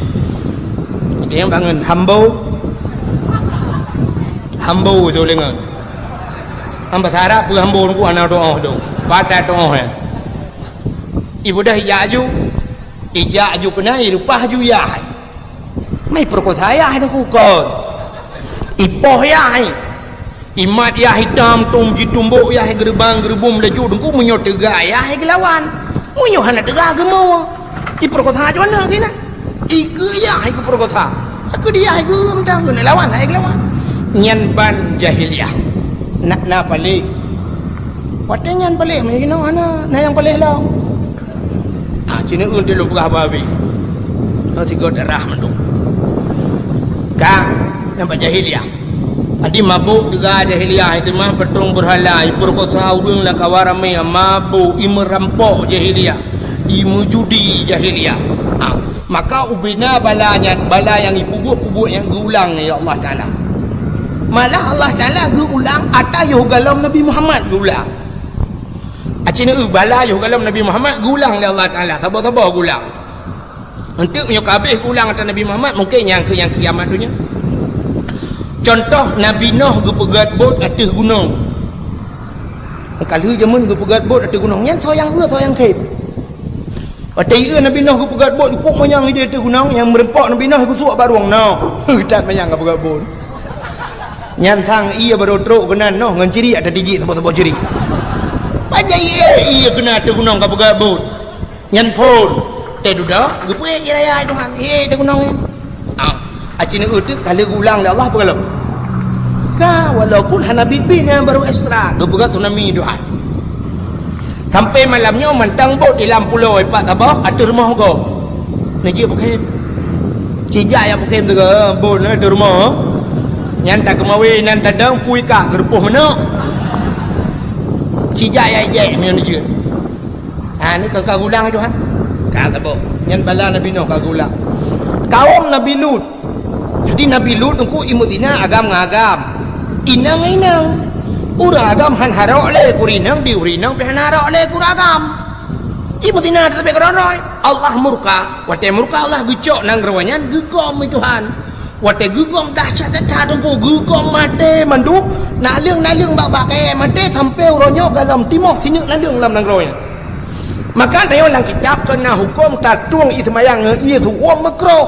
Itu yang bangun hambo. Hambo itu lengan. Hamba sarap pun hambo nunggu anak doa dong. Patah doa ya. Ibu dah ijak aju. Ijak aju kena irupah aju yah. Mai peurekosa yah deungku kon. Ipoh yah. Imat yah itam tom jitumbok yah geureubang geureubum laju deungku meunyoe teuga yah geulawan. Meunyoe hana teuga geumoe. Ipeurekosa aju aneuk keunan. Ikeue yah ipeurekosa. Aku dia ikeue mantong keuneuk lawan hai geulawan. Nyan ban jahiliyah. Nak na paléh. Watèe nyan paléh meunyoe jinoe hana na nyang paléh lom. Ah, cina un lôn peugah babi. Oh, tiga darah mandum. Ka, nampak jahiliyah. Adi mabuk juga jahiliyah, itu mah petong berhala, ipeurekosa ureueng lam kawan ramé, mabuk, imeurampok jahiliyah. Meujudi jahiliyah. Ha, maka ubena bala nyan, bala nyang ipeubuet-peubuet nyan geuulang lé Allah Taala. Malah Allah Taala geuulang ata yoh galom Nabi Muhammad geuulang. Aci neu bala yoh galom Nabi Muhammad geuulang lé Allah Taala, saboh-saboh geuulang. Enteuk meunyoe ka habéh geuulang ata Nabi Muhammad, mungken nyang keu nyang kiamat donya. Contoh, Nabi Noh geupeugét bot ateueh gunong. Ka lheueh jameun geupeugét bot ateueh gunong, nyan soe nyang eu, soe nyang khem. Watée ié Nabi Noh geupeugét bot, jukuk manyang idéh ateueh gunong, nyang meureumpok Nabi Noh geusuak barong noh. That manyang geupeugét bot. Nyan sang ié barô trok keunan noh ngon cirik ata tijik saboh-saboh cirik. Pajan ié, ié keunan ateueh gunong ka peugét bot. Nyan phon. Teududoe, geupeuék ié raya Tuhan. Ié ateueh gunong nyan. Ah, aci neu teuk ka lheueh geuulang lé Allah peugah lom. Ka, walaupun hana bit-bit nyan barô ekstra, geupeugah tsunami Tuhan. Sampai malam nyoe mantong bot di lam pulo ipat saboh ateueh rumoh gob. Neujeuet peukem. Cijak jak peukem teuga bot na ateueh rumoh. Nyan takeumawe nan tadong pui kah geurupoh manok. Cijak jak ijek meunyoe neujeuet. Ha, ni ka, ka geulang Tuhan. Ka saboh. Nyan bala Nabi Nuh ka geulang. Kaum Nabi Lut. Jadi Nabi Lut teungku imeuzina agam ngon agam. Inong ngon inong. Ureueng agam han harok lé keu ureueng inong, di ureueng inong pih han harok lé keu ureueng agam. Imeuzina teutapi keudroe-droe. Allah murka. Watée murka Allah geucok nanggroe nyan geugom lé Tuhan. Watée geugom dahsyat that teungku, geugom maté mandum, naleueng-naleueng bak-bak kayée maté sampoe uroe nyoe galom timoh sineuk naleueng lam nanggroe nyan. Maka tanyoe lam kitab keu na huköm tatueng ié seumayang ngon ié seuuem meukroh.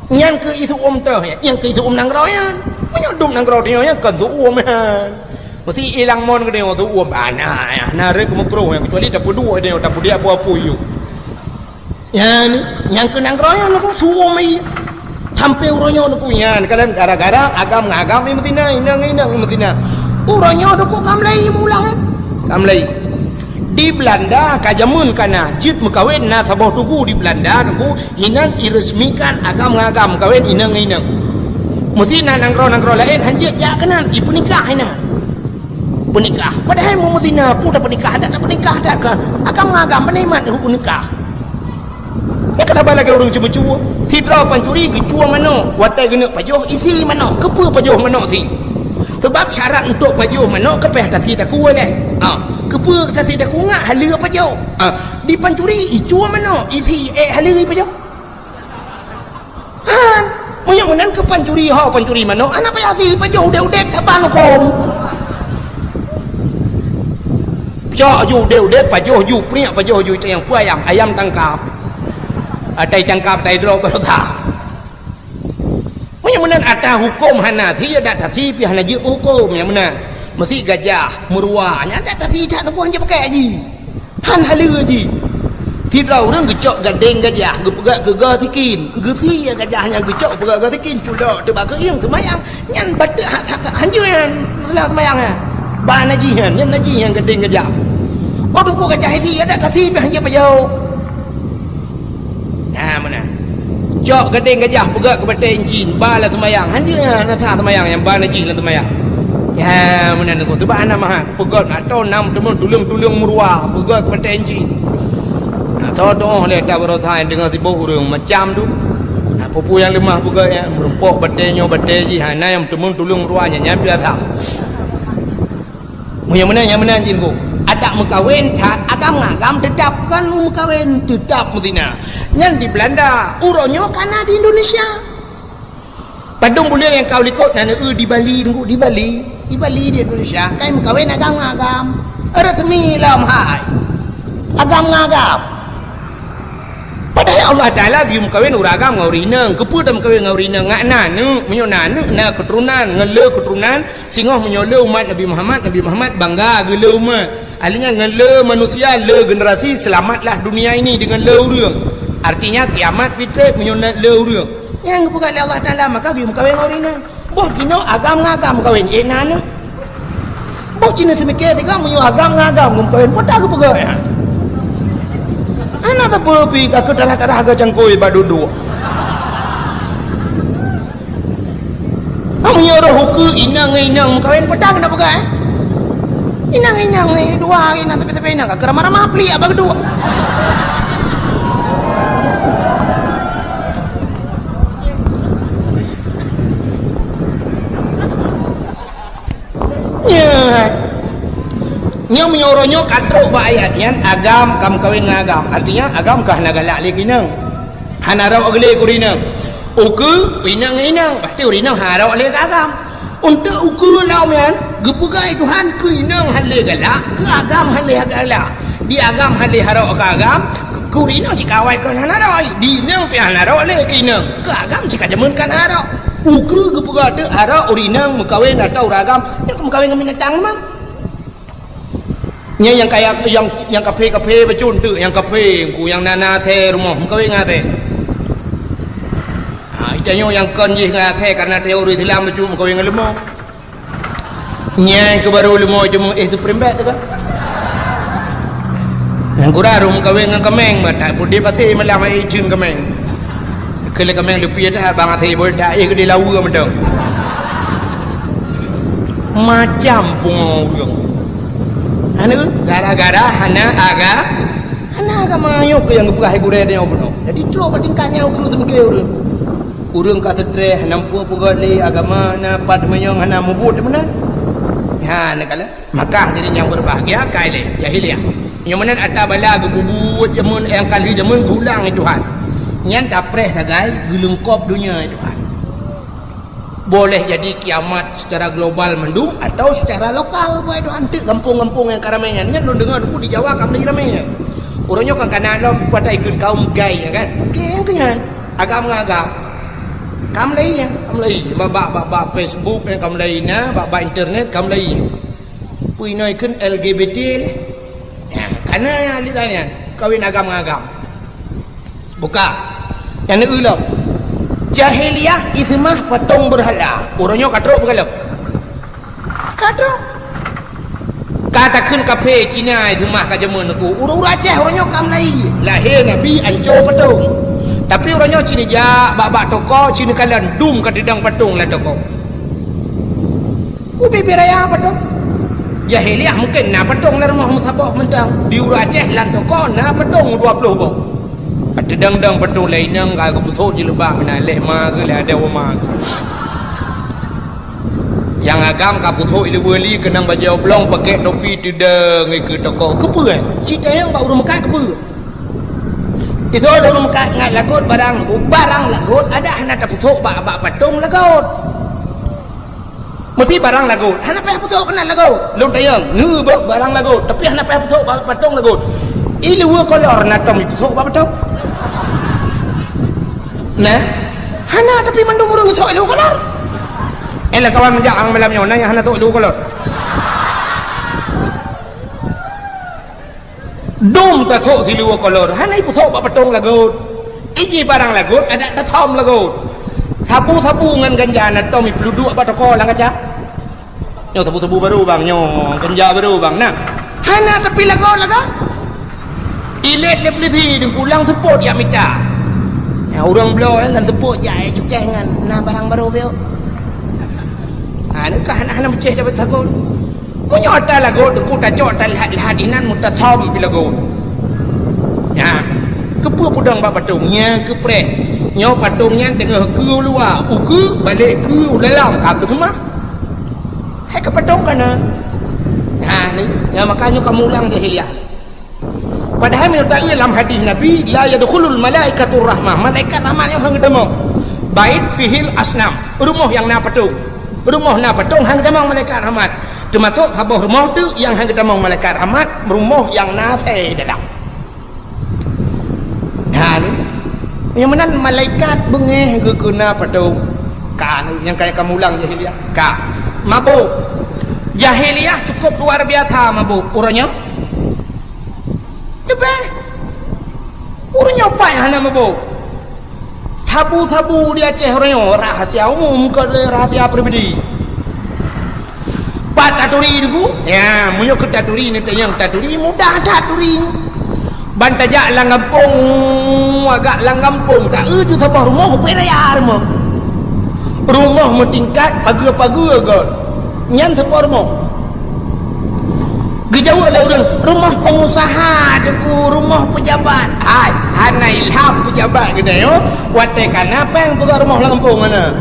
Nyan keu ié seuuem teuh nyan, nyan keu ié seuuem nanggroe nyan. Meunyoe dum nanggroe tanyoe nyan kon seuuem nyan. Meusti ilang mon keu tanyoe seuuem bana nyan. Na rhot keu meukroh nyan, keucuali tapeuduek tanyoe, tapeudiak peue-peue yue. Nyan, nyang keu nanggroe nyan teungku seuuem ié. Sampoe uroe nyoe teungku nyan, kalon gara-gara agam ngon agam imeuzina, inong ngon inong imeuzina. Uroe nyoe teungku ka mulai meuulang kan? Ka mulai. Di Belanda ka jameun ka na, jeuet meukawen na saboh tugu di Belanda teungku, inan iresmikan agam ngon agam meukawen inong ngon inong. Meusti na nanggroe-nanggroe laén han jeuet jak keunan, ipeunikah inan. Peunikah. Padahai meumeutina peue tapeunikah, adak tapeunikah adak keu agam ngon agam, pane iman peunikah. Nyan ka saban lagée ureueng ceumeucue. Sidroe pancuri geucue manok, watée geuneuk pajoh isi manok. Keupeue pajoh manok si? Sabab syarat untuk pajoh manok ka payah tasi takue lé. Ha, keupeue tasi takue ngat haleue pajoh? Ha, di pancuri icue manok, isi ék haleue pajoh. Han, meunyoe meunan keu pancuri ho, pancuri manok, hana payah si pajoh udeb-udeb saban huköm. Cok ju udeb-udeb, pajoh ju priek, pajoh ju iteng peue ayam, ayam tangkap. Atai tangkap, atai droe beureusa. Meunyoe meunan ata huköm hana si, adak tasi pih hana jeuet keu huköm nyang meunan. Meusi gajah, meuruwa, nyan adak tasi that neubuang jeuet pakai haji. Han haleue jih. Sidroe ureueng geucok gadeng gajah, geupeugah keu goe sikin. Geusie gajah nyan geucok peugah goe sikin, culok teuh bak keuieng seumayang. Nyan bateuk hak, hak, hak hanjeuet nyan, seumayang nyan. Ba najih nyan, nyan najih nyan gadeng gajah. Oh, teungku gajah isi, adak tasi pih hanjeuet pajoh. Nah, meunan. Cok gadeng gajah peugah keu batée incin, ba lam seumayang. Hanjeuet nyan, na sah seumayang nyang ba najih lam seumayang. Nyan, meunan teungku. Sabab hana mahat. Peugét atau nam teumon tuleueng-tuleueng meuruwa, peugét keu batée incin. Nah, soe tuoh lé ata baroesa nyang deungoe sibok ureueng macam tu. Nah, peue-peue nyang leumah peugét nyan, meurumpok batée nyoe batée jih, hana nyang teumon tuleueng meuruwa nyan, nyan biasa. Meunyoe meunan, nyang meunan jih teungku. Adak meukawen that, agam ngon agam teutap kon meukawen, teutap meuzina. Nyan di Belanda, uroe nyoe ka na di Indonesia. Padum buleuen nyang ka u likot na neu di Bali teungku, di Bali. Di Bali di Indonesia, kai meukawen agam ngon agam. Resmi lom hai. Agam ngon agam. Padahai Allah Taala geuyue meukawen ureueng agam ngon ureueng inong. Keupeue tameukawen ngon ureueng inong? Ngat na aneuk, meunyoe na aneuk, na keuturonan, ngon le keuturonan, singoh meunyoe le umat Nabi Muhammad, Nabi Muhammad bangga geu le umat. Ahli nyan ngon le manusia, le generasi, selamatlah dunia ini dengan le ureueng. Artinya kiamat pih treb meunyoe na le ureueng. Nyang geupeugah lé Allah Taala, maka geuyue meukawen ngon ureueng inong. Boh jinoe agam ngon agam meukawen, ék na aneuk. Boh jinoe seumiké sigoe meunyoe agam ngon agam meukawen, peue ta geupeugah nyan? Hana sapeue pih ka keu tarah-tarah geucangkôi bak duek-duek. Ah, meunyoe roh ukeue inong ngon inong meukawen, peue ta keuneuk peugah, eh? Inong ngon inong, eh, dua inong tapi-tapi inong ka keu ramah-ramah pliek bak duek. Nyoe meunyoe uroe nyoe ka trok bak ayat nyan, agam ka meukawen ngon agam. Artinya, agam ka hana galak lé keu inong. Hana rhot lé keu ureueng inong. Ukeue inong ngon inong, berarti ureueng inong hana rhot lé keu agam. Untuk ukeue lom nyan, geupeugah lé Tuhan keu inong hana lé galak, keu agam hana lé galak. Di agam hana lé harok keu agam, keu, keu ureueng inong cit ka awai kon hana rhot. Di inong pih hana rhot lé keu inong, keu agam cit ka jameun ka hana rhot. Ukeue geupeugah teuk harok ureueng inong meukawen atau ureueng agam, nyoe ka meukawen ngon binatang memang. Nyan nyang kaya, nyang, nyang kaphé-kaphé bacut teuk, nyang kaphé, engku nyang na, na asèe rumoh, meukawen ngon asèe. Ha, geutanyoe nyang kon jih ngon asèe karena tanyoe ureueng Islam bacut meukawen ngon leumo. Nyan keuh barô leumo jeuet meuéh Supreme Bet teuh kan. Nyang kurang rhot meukawen ngon kameng, bah that peuet di pasé malam hai iceuen kameng. Keu lé kameng leupie that bang asèe bol that éh keudéh laweue mantong. Macam pungo ureueng. Hana, gara-gara hana aga-, hana agama nyoe keuh nyang geupeugah hai gurèe tanyoe bunoe. Jadi trok bak tingkat nyan ukeue teumeuke ureueng. Ureueng ka seutres, hana peue peugöt lé agama, na pat manyong hana mubuet meunan. Ha, neukalon. Maka hadirin yang berbahagia, ka ilèe jahiliyah. Nyoe meunan ata bala geupeubuet jameun nyang ka lheueh jameun geulang lé Tuhan. Nyan tapreh sagai geuleungkop donya lé Tuhan. Boleh jadi kiamat secara global mandum atau secara lokal, buat Tuhan teuk gampông-gampông nyang ka ramè nyan. Nyan lôn deungö nuku di Jawa ka mulai ramè nyan. Uroe nyoe kan kana lom pada ikheun kaum gay nyan kan. Gay nyan keu nyan. Agam ngon agam. Ka mulai nyan, ka mulai. Bak, bak, bak, bak Facebook nyan ka mulai na, bak, bak internet ka mulai. Peue inoe kheun L G B T lé. Nyan, kana aliran nyan, kawin agam ngon agam. Buka. Nyang neueu lom. Jahiliyah iseumah patong beurhala. Uroe nyoe ka trok beugalom. Ka trok. Ka takheun kaphé Cina iseumah ka jameun aku. Ureueng-ureueng Aceh uroe nyoe ka mulai. Lahé Nabi ancô patong. Tapi uroe nyoe ci neujak bak-bak toko, ci neukalon dum ka teudong patong lam toko. Ubé-bé raya patong. Jahiliyah mungken na patong lam rumoh meusaboh mantong. Di ureueng Aceh lam toko na patong dua ploh boh. Ka teudong-dong patong lé inong ka geupeusok jilbab meunan lé ma geuh lé adoe ma geuh. Nyang agam ka peusok ileue li keunong bajèe oblong pakèk topi teudong ikeue toko. Keupeue? Ci tanyong bak ureueng meukat keupeue? Isok lé ureueng meukat ngat lagot barang lagot, barang lagot adak hana tapeusok bak, bak patong lagot. Meusti barang lagot. Hana payah peusok keunan lagot. Lôn tanyong, neu boh barang lagot, tapi hana payah peusok ba-, patong lagot. Ileue kolor na tom ipeusok bak patong? Nah, hana, tapi mandum ureueng sok ileue kolor. Eh, lam kawan meujak ang malam nyoe, na nyang hana sok ileue kolor. Dum tasok siluweue kolor, hana ipeusok bak patong lagot. Iji barang lagot, adak tasom lagot. Sabu-sabu ngon ganja na tom ipeuduek bak toko lam kaca. Nyoe sabu-sabu barô bang, nyoe ganja barô bang, na. Hana tapi lagot-lagot. Ilét lé peulisi, dengkulang seupôt jak mita. Ya, ureueng bloe kan seupôt jak, eh, cukéh ngon na barang barô beuh. Ha, neu ka hana-hana meucéh dapat sagon. Meunyoe ata lagot, teungku tacok ata lahat-lahat inan meutasam pi lagot. Nyan, keupeue peudong bak patong? Nyan keupreh. Nyoe patong nyan teungoh keue u luwa, ukeue balek keue u dalam ka keuseumah. Hai ka patong kana? Nyan, nyan maka nyoe kamoe ulang jahiliyah. Padahai meunyoe taeu lam hadis Nabi, "La yadkhulul malaikatur rahmah." Malaikat rahmat nyoe han geutamong. Bait fihil asnam. Rumoh nyang na patong. Rumoh na patong han geutamong malaikat rahmat. Teumasok saboh rumoh teuk nyang han geutamong malaikat rahmat, rumoh nyang na asèe dalam. Ha, ni. Nyang meunan malaikat beungéh geukeuna patong. Ka, nyang kaya kamoe ulang jahiliyah. Ka. Mabök. Jahiliyah cukup luar biasa mabök. Uroe nyoe? Leubeh. Ureueng nyoe pat hana mabök. Sabu-sabu di Aceh uroe nyoe rahasia umum, kon rahasia pribadi. Pat taturi Teungku? Ya, meunyoe keu taturi, neutanyong taturi, mudah that turi. Ban tajak lam gampông, agak lam gampông, taeu ju saboh rumoh, pue raya rumoh. Rumoh meutingkat, pageue-pageue göt. Nyan saboh rumoh. Geujaweueb lé ureueng, "Rumoh pengusaha, Teungku, rumoh pejabat." Hai, hana ilham pejabat geutanyoe, watèe kana péng peugah rumoh lam gampông hana.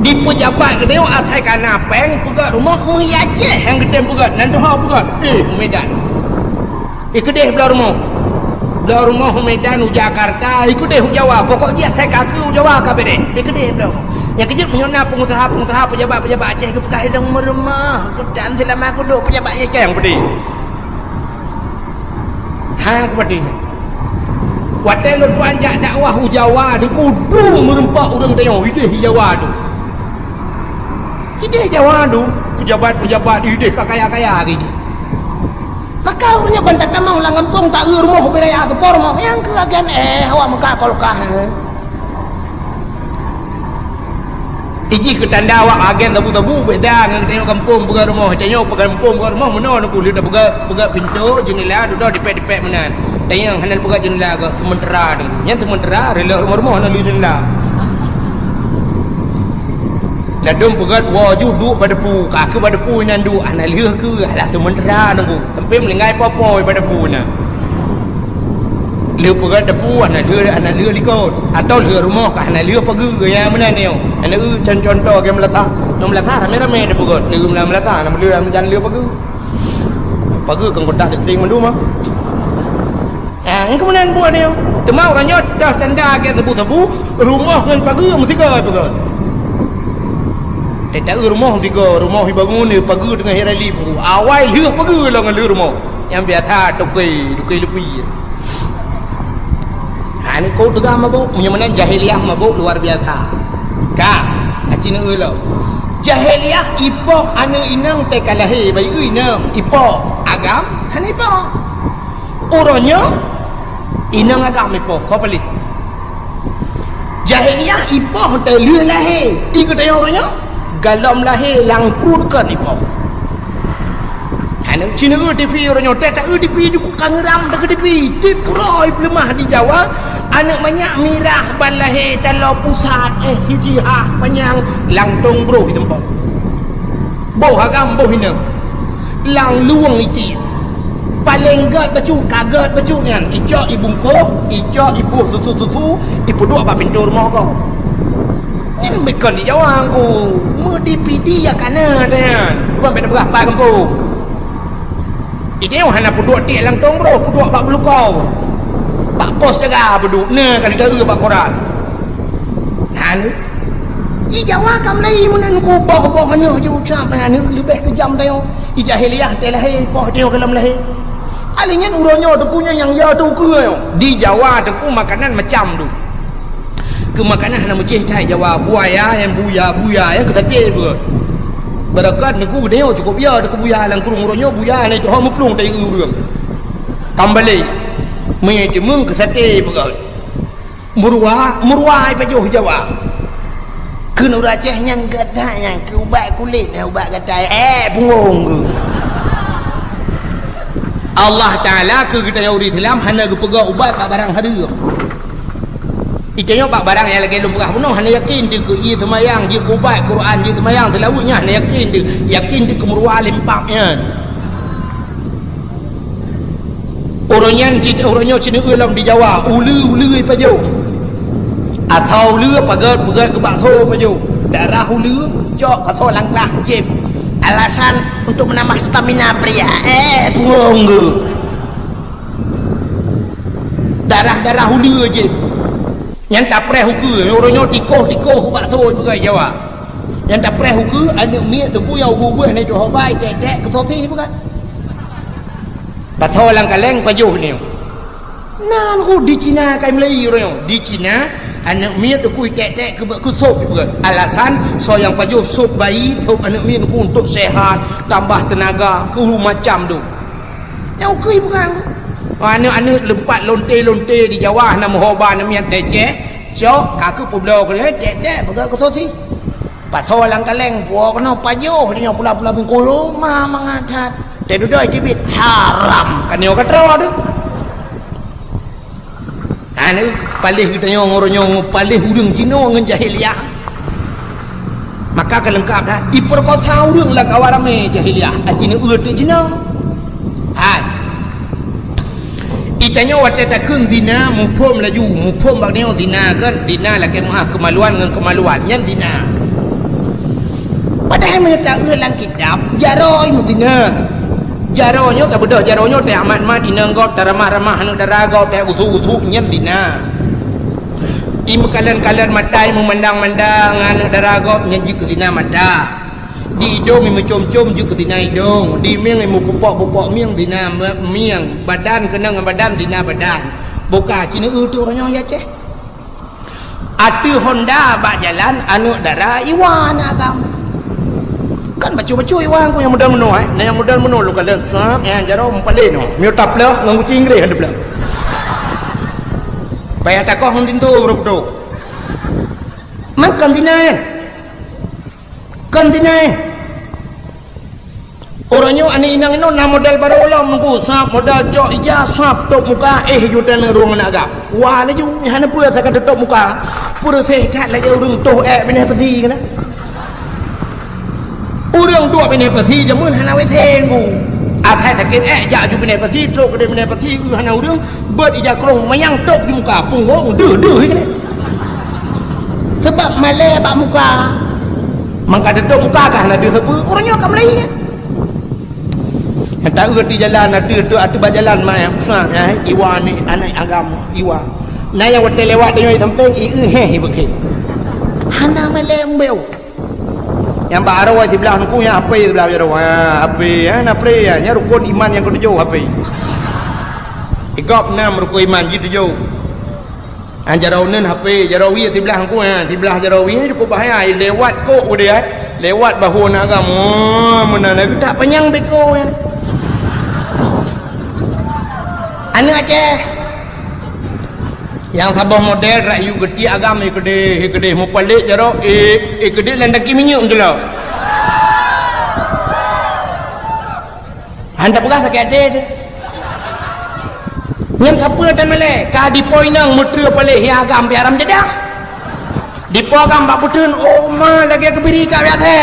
Di peujabat geutanyoe asai ka na péng peugöt rumoh, meuh i Aceh nyang geutem peugöt, nan tuha peugöt. Eh, u Medan. Eh, keudeh bloe rumoh. Bloe rumoh u Medan, u Jakarta, eh, keudeh u Jawa. Pokok jih asai ka keu u Jawa ka beureh. Eh, keudeh bloe rumoh. Nyang keujeuet meunyoe na peungusaha-peungusaha, peujabat-peujabat Aceh geupeugah lôn meurumoh. Kutan seulama kuduek peujabat Aceh nyang peudeh. Hang kupatéh nyoe. Watèe lôn tuan jak dakwah u Jawa, Teungku, dum meureumpok ureueng tanyoe, ideh i Jawa dum. Ideh Jawa dum, peujabat-peujabat ideh ka kaya-kaya ideh. Maka ureueng nyoe ban tatamong lam gampông, ta-eu rumoh ubé raya, teuka rumoh, nyang keu agen, eh, awak meuka kolkah, eh. Iji keu tanda awak agen sabu-sabu, beda ngon tanyoe gampông peugah rumoh. Tanyoe peugah gampông peugah rumoh, meunoe Teungku, lheueh tapeugah, peugah pintoe, jeundela, dudoe dipèk-dipèk meunan. Tanyoe hana peugah jeundela, geuh seumeutara Teungku. Nyan seumeutara, reuloh rumoh-rumoh hana lheueh jeundela. Ladôm peugah woe ju duek bak depu, ka keu bak depu inan duek, hana lheueh keu, alah seumeutara Teungku. Sampai meuninggai po-po bak depu na. Lheueh peugöt depu hana lheueh, hana lheueh likot. Atawa lheueh rumoh ka hana lheueh pageue, nyang meunan nyoe. Hana eu con-, contoh lagèe meulasah. Nyoe meulasah ramé-ramé tapeugöt. Lheueh meulasah hana lheueh, hana lheueh pageue. Pageue kon kontak listrik mandum ah. Ah, nyang keumeunang buet nyoe. Teuma ureueng nyoe teuh tanda lagèe sabu-sabu, rumoh ngon pageue meusigoe peugöt. Teuta eu rumoh meusigoe, rumoh ibangun, pageue teungoh irali peunggu. Awai lheueh pageue lom ngon lheueh rumoh. Nyang biasa toke, toke lupi. Ha, ni kok teuga mabök, meunyoe meunan jahiliyah mabök luar biasa. Ka, aci neueu lom. Jahiliyah ipoh aneuk inong teuka lahé, bayi inong, ipoh agam, hana ipoh. Uroe nyoe, inong agam ipoh, soe paléh. Jahiliyah ipoh teuh lheueh lahé, di geutanyoe uroe nyoe, galom lahé lam pruet kon ipoh. Hana cina eu TV uroe nyoe, teuta eu TV di ku kangeram teuka TV, di pura ipeuleumah di Jawa, aneuk manyak mirah ban lahé taloe pusat, eh, sijih ah panyang, langtong broh iteumpok. Boh agam boh inong. Lam luwang itiek. Paleng gèt bacut, ka gèt bacut nyan. Icok ibungkôh, icok ibueh susu-susu, ipeuduek bak pintoe rumoh gob. Nyan bukon di Jawa Teungku. Meudipidi ya kana nyan. Bukan bèk tapeugah pai gampông. Itiek hana peuduek tiek langtong broh, peuduek bak beulukau. Bak pos jaga peuduek, na ka lheueh taeu bak koran. Nyan. Di Jawa ka mulai meunan ku boh-boh aneuk jiucap aneuk leubeh keujam tanyoe. Di jahiliyah teuh lahé, poh tanyoe galom lahé. Alèh nyan uroe nyoe Teungku nyoe nyang ya teukeue nyoe. Di Jawa Teungku makanan macam tu. Keu makanan hana meucéh that Jawa, buaya nyang buya, buya nyang keu saté beureukat. Beureukat Teungku geutanyoe cukôp ya teukeue buya lam krueng uroe nyoe buya hana jiteuho meuplueng tayue ureueng. Kambalé, mie timeung keu saté beureukat. Meuruwa, meuruwa ipajoh Jawa. Kheun ureueng Aceh nyang gata nyang keu ubat kulét, nyang ubat gatai, eh, punggong keu. Allah Taala keu geutanyoe ureueng Islam hana geupeugah ubat bak barang hareuem. Itanyoe bak barang nyang lagèe lôn peugah bunoe hana yakin teuh keu ie seumayang, jeuet keu ubat Quran, jeuet seumayang seulaweuet nyan hana yakin teuh. Yakin teuh keu meuruwa lempap nyan. Uroe nyan cit, uroe nyoe cit neueu lom di Jawa, uleue-uleue ipajoh. Asoe uleue pageut, peugöt keu bakso ipajoh. Darah uleue cok bakso langkah jieb. Alasan untuk menambah stamina pria. Eh, punggong keu. Darah-darah uleue jieb. Nyan tapreh ukeue, uroe nyoe tikoh-tikoh keu bakso ipeugöt Jawa. Nyan tapreh ukeue, aneuk miet Teungku nyang ubeuet-ubeuet hana jiteuho bai, tek-tek keu sosis ipeugöt. Pasoe lam kaleng pajoh nyoe. Nan ku di Cina kai meulayi uroe nyoe. Di Cina, aneuk miet Teungku itek-tek keu, keu sop ipeugöt. Alasan, soe nyang pajoh sop bayi, sop aneuk miet Teungku untuk sehat, tambah tenaga, keu macam tu. Nyang ukeue ipeugöt. Aneuk-aneuk leumpat lonte-lonte di Jawa hana meuho ba aneuk miet teceh, cok, ka keu peubloe keu lhèe, tek-tek peugöt keu sosis. Pasoe lam kaleng, puwoe keunoe pajoh, di nyoe pula-pula bungkôh, lôn ma mangat that. Teududoe teubiet, haram. Kan nyoe ka troe teuh. Aneuk paléh geutanyoe ngon uroe nyoe, paléh ureueng jinoe ngon jahiliyah. Maka ka leungkap that, ipeukosa ureueng lam kawan ramé jahiliyah, aci neueu teuk jinoe. Hai. Itanyoe watèe takheun zina, muphom laju, muphom bak nyoe zina kan, zina lakèe meu'ah keumaluan ngon keumaluan, nyan zina. Meunyoe taeu lam kitab, jaroe meuzina. Jaroe nyoe tabeudôh, jaroe nyoe teuh amat-mat inong gob, taramah-ramah aneuk dara gob, teuh usuk-usuk nyan zina. Imeukalon-kalon mata, imeumandang-mandang aneuk dara gob nyan jeuet keu zina mata. Di idông imeucôm-côm jeuet keu zina idông. Di mieng imeupupok-pupok mieng zina me-, mieng. Badan keunong ngon badan zina badan. Boh ka ci neueu teuh uroe nyoe ya ceh. Ateueh honda bak jalan aneuk dara iwa aneuk agam. Kan bacut-bacut iwa ku nyang model meunoe, eh. Nah nyang model meunoe lôn kalon sab, nyang jaroe meupaléh nyoe. Miyueb taplôh ngon guci Inggréh han taplôh. Payah takoh ngon tinto baru beutôi. Man kon zina, eh. Kon zina, eh. Uroe nyoe aneuk inong inoe na model barô lom nunggu, sab model cok ija, sab tôp muka, eh, ju taneuk rueng aneuk agam. Wa laju, hana peue asai ka teutôp muka. Peureuseh that lagèe ureueng toh èk binéh peusi keunan. Ureueng duek binéh peusi jameun hana W C nunggu. Asai sakét èk jak ju binéh peusi, trok keudéh binéh peusi, eu hana ureueng, beuet ija krông manyang tôp di muka, punggong deuh-deuh keunan. Sabab malèe bak muka. Mangka teutôp muka ka hana deuh sapeue, uroe nyoe ka mulai. Nyang taeu ateueh jalan, ateueh, ateueh, ateueh bak jalan, ma, eh, iwa ni, aneuk agam, iwa. Na nyang watèe lewat tanyoe sampéng, i, i, heh, i beukhe. Hana malèe embeu. Nyang bak aroe siblah nunggu, nyang H P siblah jaroe. Ha, H P, ha, na pre, ha. Nyan rukon iman nyang keutujôh, H P. Di gob nam rukon iman jih tujôh. An jaroe uneun H P, jaroe wie siblah nunggu, ha, siblah jaroe wie cukup bahaya. Lewat kok udeh, ha. Lewat bahu aneuk agam. Oh, meunan lagèe tak panyang beko, ha. Aneuk Aceh. Nyang saboh model rayu geuti agam, eh, keudéh, eh, keudéh mupalek jaroe, eh, eh, keudéh lam tangki minyeuk meutulak. Han tapeugah sakét até teuh. Nyan sapeue tan malèe, ka dipo inong meutreue paléh hi agam pih haram jadah. Dipo agam bak peuteun, oh ma lagèe keubiri ka biasa.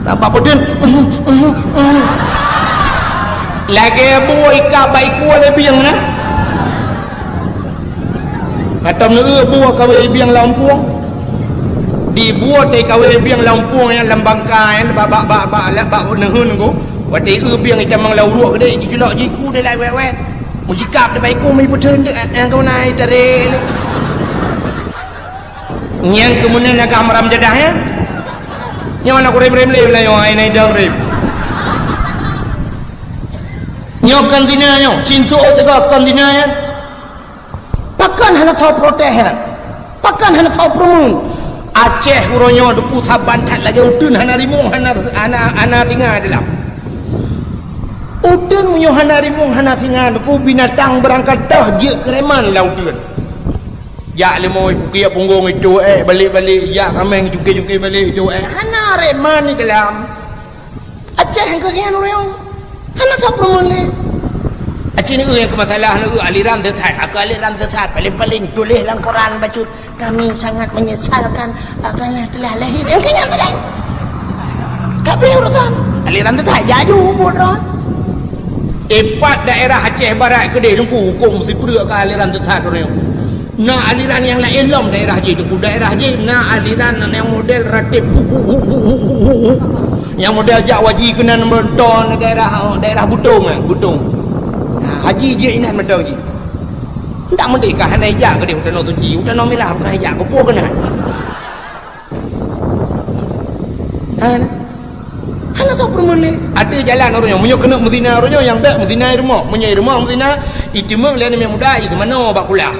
Bak peuteun, lagèe bue ikab bak iku lé bieng na. Atau neu bue kawé bieng lam pueng. Di bue teuh kawé bieng lam pueng nyan lam bangka nyan bak, bak, bak, bak, bak, bak neuheun ku. Watèe eu bieng itamong lam uruek keudéh, jiculok jiku deh lai wet-wet. Mujikab deh bak iku, meupeutreun deh, eh, nyang keumeunai tarek lé. Nyang keumeunai agam haram jadah, ya. Nyoe na kurem-rem lé, nyoe ai nai dang rem. Nyoe kon zina nyoe, cin suok teuga kon zina nyan. Pakon hana soe protes nyan? Pakon hana soe peureumeun? Aceh uroe nyoe duku saban that lagèe uteuen hana rimueng, hana, hana, hana singa di lam. Uteuen meunyoe hana rimueng, hana singa, duku binatang beurangkat toh jeuet keu reman lam uteuen. Jak leumo ipukiek punggong itu, eh, balek-balek, jak kaméng jungke-jungke balek itu, eh, hana reman di dalam. Aceh nyang keuh nyan ureueng. Hana soe peureumeun lé. Aceh neu nyang keu masalah neu aliran sesat. Aku aliran sesat. Paling-paling tuléh lam koran bacut, "Kami sangat menyesalkan Abdallah telah lahir." Nyang keu nyan sagai. Tapi urusan aliran sesat jaju buet droe. Ipat daerah Aceh Barat keudéh nungku huköm sipreuk ka aliran sesat ureueng. Na aliran nyang laén lom daerah jih, Teungku. Daerah jih na aliran nyang model ratib hu, hu, hu. Nyang model jak haji keunan meuton daerah, daerah Butong, eh, Butong. Ha, haji jih inan meuton jih. Ndak meudeh ka hana ijak keudeh u Tanoh Suci, u Tanoh Mirah bukan ijak, keupeue keunan. Ha, hana soe peureumeun lé. Ateueh jalan ureueng nyoe, meunyoe keuneuk meuzina ureueng nyoe, nyang bèk meuzina i rumoh. Meunyoe i rumoh meuzina, iteumeung lé aneuk muda, i seumanoe bak kulah.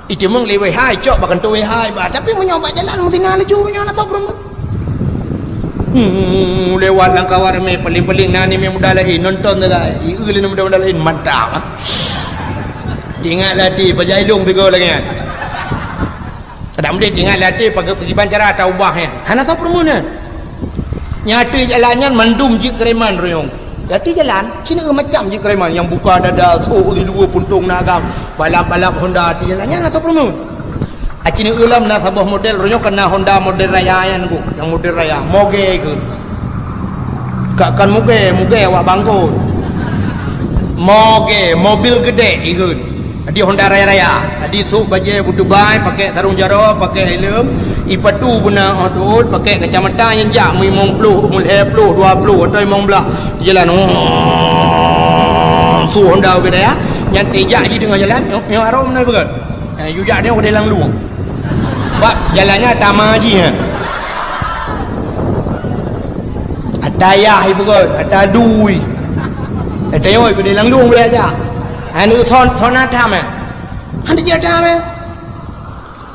Iteumeung lé W H, icok bak kantô W H, bah. Tapi meunyoe bak jalan meuzina laju, nyoe hana soe peureumeun. Hmm, lewat lam kawan ramé, paling-paling na aneuk muda laén, nonton sagai. I eu lé aneuk muda laén, mantap, ah. Teuingat lé até, pajan ilong sigoe lagèe nyan. Kadang meunan teuingat lé até, pagi-, pakriban cara taubah nyan. Hana soe peureumeun nyan. Nyang ateueh jalan nyan mandum jeuet keu reman ruyong. Di ateueh jalan, ci neu macam jeuet keu reman. Nyang buka dada, sok di luwa puntông na agam, balap-balap Honda ateueh jalan nyan hana soe peureumeun. Aci neu lom na saboh model, ruyong ka na Honda model raya nyan ku. Nyang model raya, moge keu. Ka kon moge, moge awak bangkot. Moge, mobil geudek ikheun. Di Honda raya-raya. Jadi sôk bajée beutubai, pakai sarong jaroe, pakai helm, ipatu beuna 'oh teuôt, pakai kacamata nyang jak limong ploh, lhée ploh, dua ploh atau limong blaih. Di jalan, oh, su Honda ubé raya. Nyang tijak jih teungoh jalan, nyoe, nyoe arôm na beugét. Eh, yue jak nyoe udeh lam lueng. Bak jalan nyan tama jih, eh. Ata yah ipeugét, ata dui. Ata yoi keudeh lam lueng boleh jak. Anu son, sona tham, eh. Hana jeuet tham, eh.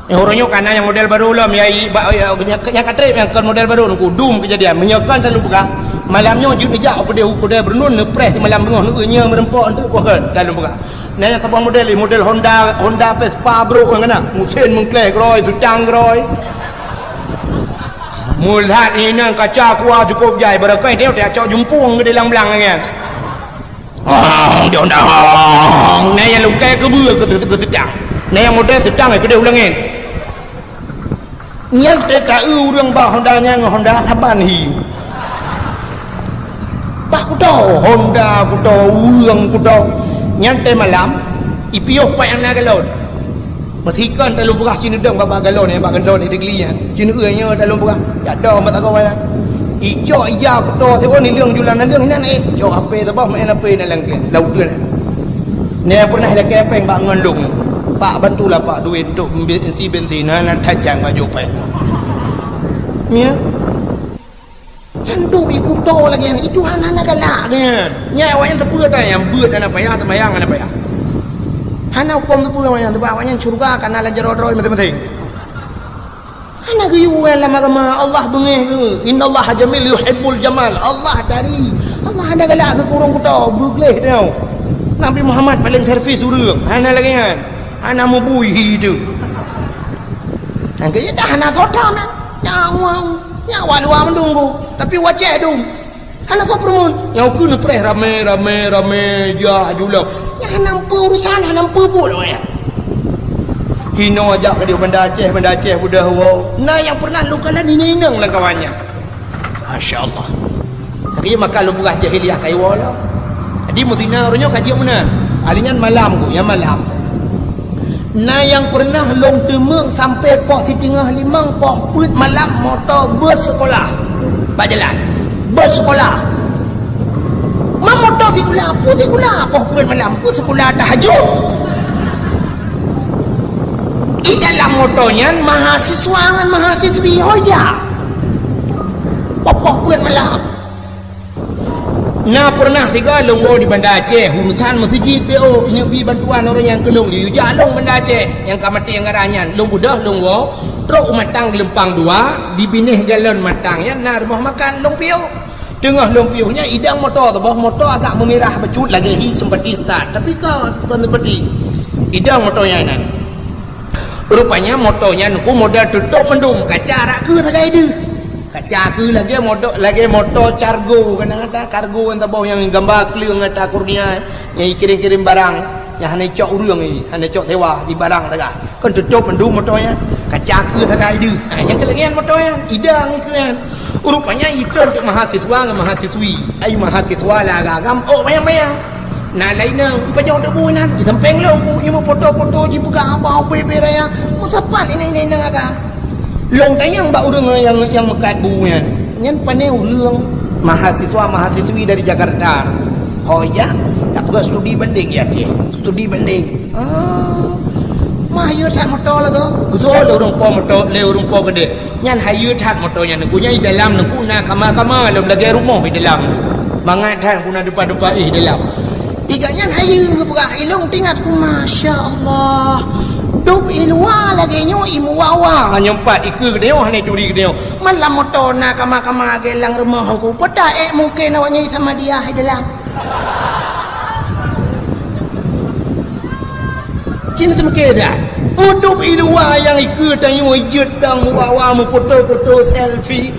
Eh, uroe nyoe kana nyang model barô lom, ya, i, ba, ya, nyang, nyang ka trép nyang kon model barô, nungku dum keujadian. Meunyoe kon selalu peugah, malam nyoe jeuet neujak u keudeh, u keudeh Beureunuen, neupreh simalam beungoh, neueu nyoe meureumpok, enteuk kon selalu peugah. Na nyang saboh model, model Honda, Honda Vespa brôk nyan na. Mesin meukleh groi, seutang groi. Meulat inan kaca kuah cukup jai, barangkahi dia tak cok jumpung ke dalam blang nyan. Ong, dia Honda, ong. Na nyang lukai keubeue ke, ke seutang. Na nyang model seutang ke deh ulangin. Nyan teuka ureuëng bak Honda nyan ngon Honda saban hi. Bak kuto, Honda kuto, ureuëng kuto. Nyan teuh malam, ipiôh pat nyang na galon. Meusikon talôn peugah cit neudong bak, bak galon nyan, bak galon nyan, teugeuli nyan. Cit neueu nyoe talôn peugah. Jak dong bak sagoe nyan. Icok ija kuto siôn nileueng julan naleueng inan ék. Cok H P saboh main H P na lam kén, lam uteuen nyan. Nyan pernah lakée péng bak ngon lôn. Pak, bantulah Pak duit untuk mbe-, isi bensin, hana tajang baju péng. Ya. Nyan duek ikuto lagée nyan, itu hana, hana galak nyan. Nyan awaknyan teupeue ata nyang beuet hana payah, teumayang hana payah. Hana huköm teupeue awaknyan, sebab awaknyan syeuruga ka na lam jaroe droe maséng-maséng. Hana geuyue lam agama, Allah beungéh geuh. Innallaha jamil yuhibbul jamal. Allah tari. Allah hana galak geuh keu ureuëng kuto, beugleh teuh. Nabi Muhammad paléng servis ureuëng. Hana lagée nyan. Hana meubui hi teuh. Nyang keu dah hana soe tham nyan. Nyawang, nyawa luwa meudunggu. Tapi wacée dum. Hana soe peureumeun. Nyang ukeue neupreh ramé, ramé, ramé, jak julong. Nyan hana meupeue urusan, hana meupeue buet awaknyan. Hinoe jak keudeh Banda Aceh, Banda Aceh beudôh woe. Na nyang pernah lôn kalon inong-inong lam kawan nyan. Masya Allah. Tapi maka lôn peugah jahiliyah ka iwoe lom. Jadi meuzina uroe nyoe ka jeuet meunan. Ahli nyan malam ku, nyang malam. Na nyang pernah lôn teumeung sampoe poh siteungoh limong, poh peuet malam moto bus sekolah bak jalan. Bus sekolah. Ma moto sikula, peue sikula, poh peuet malam, peue sikula tahajud. Di dalam moto nyan mahasiswa ngon mahasiswi ho jak. Poh peuet malam. Na pernah sigoe lôn woe di Banda Aceh, urusan meuseujid P O, inyoe bi bantuan ureuëng nyang keu lôn, yue jak lôn Banda Aceh, nyang ka maté anggaran nyan. Lôn beudôh lôn woe, trok u Matang Geulumpang dua, di binéh galon Matang nyan na rumoh makan lôn piôh. Teungoh lôn piôh nyan idong moto teuh, boh moto agak meumirah bacut lagée hi sempati start, tapi kon, kon sempati. Idong moto nyan inan. Rupanya moto nyan ku model tutôp mandum, kaca rak keue sagai deuh. Kaca keue lagée moto, lagée moto cargo, kadang ada kargo nyang saboh nyang gamba kleueng ata kurnia, nyang ikirém-kirém barang, nyang hana icok ureuëng, hana icok sewa, di barang sagai. Kon tutôp mandum moto nyan, kaca keue sagai deuh. Ha, nyang keu lagée nyan moto nyan, idong ikeue nyan. Rupanya itrön teuk mahasiswa ngon mahasiswi. Ai mahasiswa lam agam, oh, bayang-bayang. Na laén nang, ipajoh teuk bu inan, isampéng lôn ku, imeupoto-poto, jipeugah haba ubé-ubé raya, meusapat inan-inan agam. Lôn tanyong bak ureuëng nyang, nyang meukat bu nyan. Nyan pané ureuëng mahasiswa-mahasiswi dari Jakarta. Ho jak, tapeugah studi banding ya, Cik. Studi banding. Ah, mah yue that moto lagoe. Geusoe lé ureuëng po moto, lé ureuëng po keudeh. Nyan hayeue that moto nyan, neuk nyan di dalam neuk na kama-kama lom lagée rumoh di dalam. Mangat that neuk na depa-depa éh dalam. Di gobnyan hayeue geupeugah, ilong teuingat ku, masya Allah. Dub i luwa lagée nyoe i meuwa-wa. Nyoe pat ikeue geutanyoe hana turi geutanyoe. Man lam moto na kama-kama lagée lam rumoh ku. Peue ta ék mungken awaknyan i Samadiyah di dalam. Cina seumike dah. Udub i luwa nyang ikeue tanyoe jeuet dang meuwa-wa meupoto-poto selfie.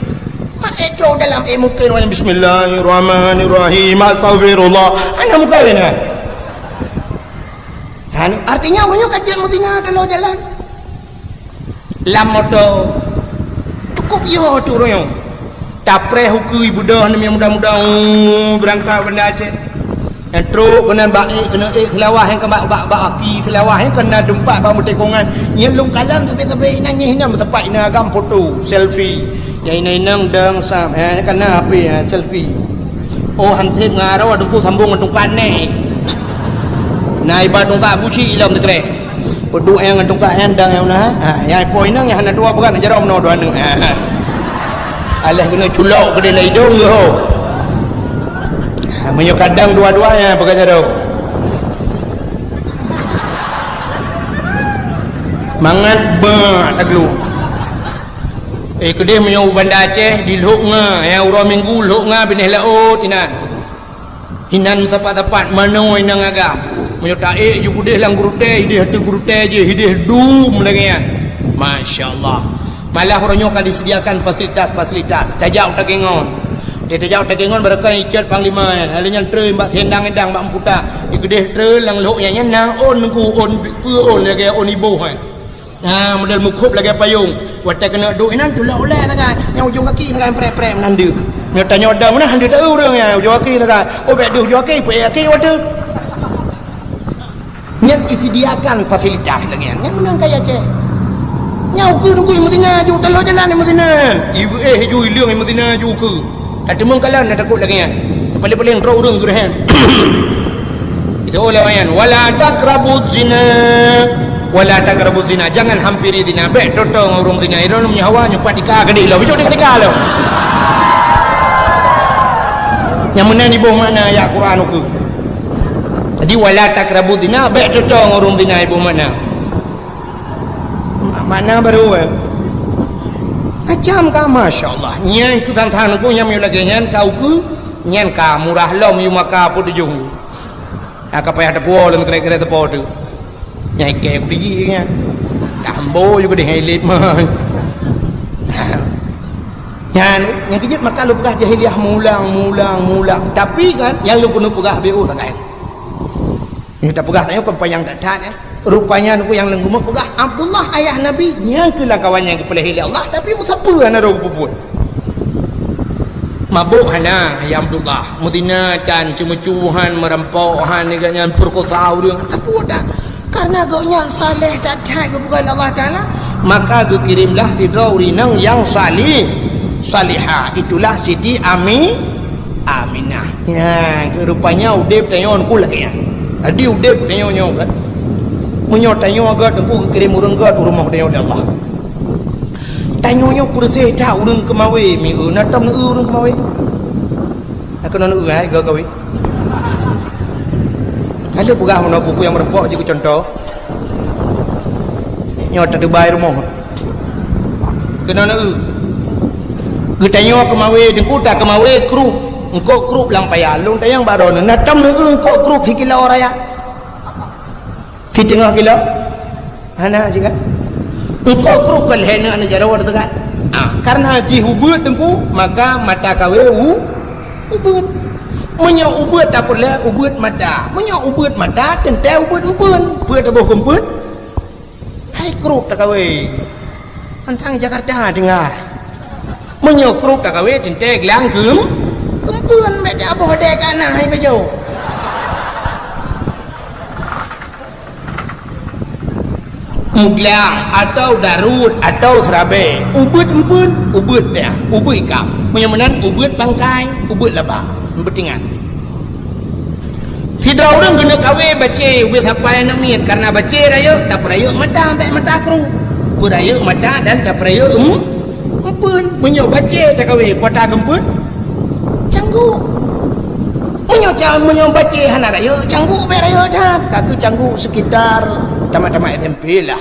Mak ék trok dalam ék mungken awaknyan bismillahirrahmanirrahim. Astagfirullah. Hana mungken kan? Hana, artinya awaknyan ka jeuet meuzina taloe jalan. Lam moto. Cukup yo tu royong. Tapreh ukeue beudôh namiet muda-muda, oh, beurangkat Banda Aceh. Nyang trok keunan bak ék, keuneuk ék seulawah nyang keu bak, bak, bak aki seulawah nyang keunan teumpat bak meutekongan. Nyan lôn kalon sabe-sabe inan, nyan inan meusapat inan agam foto, selfie. Nyang inan-inan dang sam, eh, nyang kana H P, eh, selfie. Oh, hanseb ngon arah teungku sambong ngon tungkat nèh. Na iba tungkat buci ilom teukreh. Peuduek nyang ngon tungkat nyan dang nyang na. Ha, nyang ipoh inong nyang hana dua peugah na jaroe meunoe dua aneuk. Ha. Alah keuneuk culok keudeh lam idong geuh. Ha, meunyoe kadang dua-dua nyang peugah jaroe. Mangat bak taglung. Eh, keudeh meunyoe u Banda Aceh, di Lhok Nga, nyang uroe Minggu Lhok Nga binéh laôt inan. Inan sapat-sapat manoe inong agam. Meunyoe taék ju keudeh lam gurutée, ideh ateueh gurutée jih, ideh dum lagée nyan. Masya Allah. Malah uroe nyoe ka disediakan fasilitas-fasilitas. Tajak u Takengon. Di tajak u Takengon barokon icet panglima nyan. Lalu nyan treun bak sendang-endang bak meuputa. Di keudeh treun lam lhok nyan, nyan na ôn nungku, ôn peue ôn lagée ôn iboh nyan. Ha, model meukhôb lagée payông. Watée keuneuk duek inan culok ulée sagai. Nyang ujong gaki sagai prek-prek meunan deuek. Nyoe tanyoe dang meunan han deuek ureuëng nyang ujong gaki sagai. Oh, bék deuek ujong gaki, peuék gaki watée. Nyan disediakan fasilitas lagée nyan. Nyan meunan kaya Aceh. Nyang ukeue nunggu meuzina ju taloe jalan meuzina. Ibu eh ju ileueng meuzina ju ukeue. Dak teumeung kalon dak takot lagée nyan. Paléng-paléng droe ureuëng geureuhem. Itu oleh ayat, "Wala taqrabuz zina." Wala taqrabuz zina. Jangan hampiri zina. Bék toto ngon ureuëng zina. Irôn nyawa nyupat tika gede lo. Bijok tika lo. Nyang meunan iboh makna ayat Quran ukeue. Jadi wala taqrabuz zina, bék toto ngon ureuëng zina iboh makna. Ma-, makna baru, eh. Macam ka, masya Allah. Nyan tu tantang nunggu nyang meunyoe lagée nyan ka ukeue, nyan ka murah lom yue maka po tujong. Ka payah teupue lom kira-kira teupue tu. Nyang ikée ku biji nyan. Tambo juga deh elit mah. Nyan, nyang keujeuet maka lôn peugah jahiliyah mulang, mulang, mulang. Tapi kan, nyang lôn keuneuk peugah B O sagai. Nyoe tapeugah tanyoe kon panyang that-that, eh. Rupanya nunggu nyang lôn geumeuk peugah, Abdullah ayah Nabi, nyang keu lam kawan nyang geupeulahé lé Allah, tapi meusapeue hana roh geupeubuet. Mabök hana, ya Abdullah. Meuzina tan, ceumeucue han, meurampok han, nyan peurekosa ureuëng, sapeue tan. Karena gobnyan saleh that-that geupeugah lé Allah Taala, maka geukirimlah sidroe ureuëng inong nyang salih, salihah. Itulah Siti Ami, Aminah. Nyan, rupanya udeb tanyoe nunggu lagée nyan. Jadi udeb tanyoe nyoe kan. Meunyoe tanyoe agak nunggu geukirém ureuëng gét u rumoh tanyoe lé Allah. Tanyoe nyoe peureuséh that ureuëng keumawé, mi eu na tom neu ureuëng keumawé. Aku neu hai geu kawé. Kalau peugah meunoe pupu nyang meureumpok jeuet keu contoh. Nyoe teudubai rumoh. Keunoe neu. Geutanyoe keumawé, deungku ta keumawé krup. Eungkôt krup lam paya. Lôn tanyong baroe neu. Na tom neu eungkôt krup sikilo raya. Siteungoh kilo. Hana juga. Eungkôt krup kon lhée neu aneuk jaroe teuga. Ah, karena jih ubeuet deungku, maka mata kawé u, ubeuet. Meunyoe ubeuet tapeureulée ubeuet mata. Meunyoe ubeuet mata, teuntée ubeuet empeuen. Peue taboh keu empeuen? Hai krup takawé. Antang Jakarta tinggai. Meunyoe krup takawé teuntée glang keu, keu empeuen bék taboh dek kana hai beujeuet. Meuglang atau darut atau seurabe, ubeuet empeuen, ubeuet pih, ubeuet ikab. Meunyoe meunan ubeuet bangkai, ubeuet laba. Beutingat. Sidroe ureuëng keuneuk kawé bacé ubé sapai aneuk miet, karena bacé rayeuk, tapeurayeuk mata, bék mata krup. Peurayeuk mata dan tapeurayeuk em-, empeuen. Meunyoe bacé takawé, peue ta keu empeuen? Cangguk. Meunyoe ca-, meunyoe bacé hana rayeuk, cangguk bék rayeuk that. Ka keu cangguk sekitar tamat-tamat S M P lah.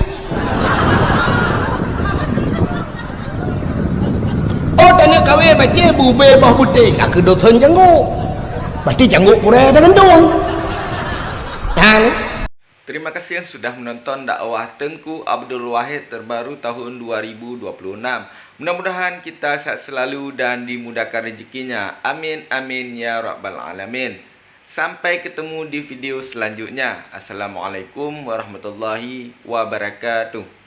Oh, taneuk kawé bacé bubé boh putéh, ka keu dothon cangguk. Berarti cangguk purée tagantung. Nyan. Terima kasih yang sudah menonton dakwah Tengku Abdul Wahid terbaru tahun dua ribu dua puluh enam. Mudah-mudahan kita sehat selalu dan dimudahkan rezekinya. Amin, amin, ya rabbal alamin. Sampai ketemu di video selanjutnya. Assalamualaikum warahmatullahi wabarakatuh.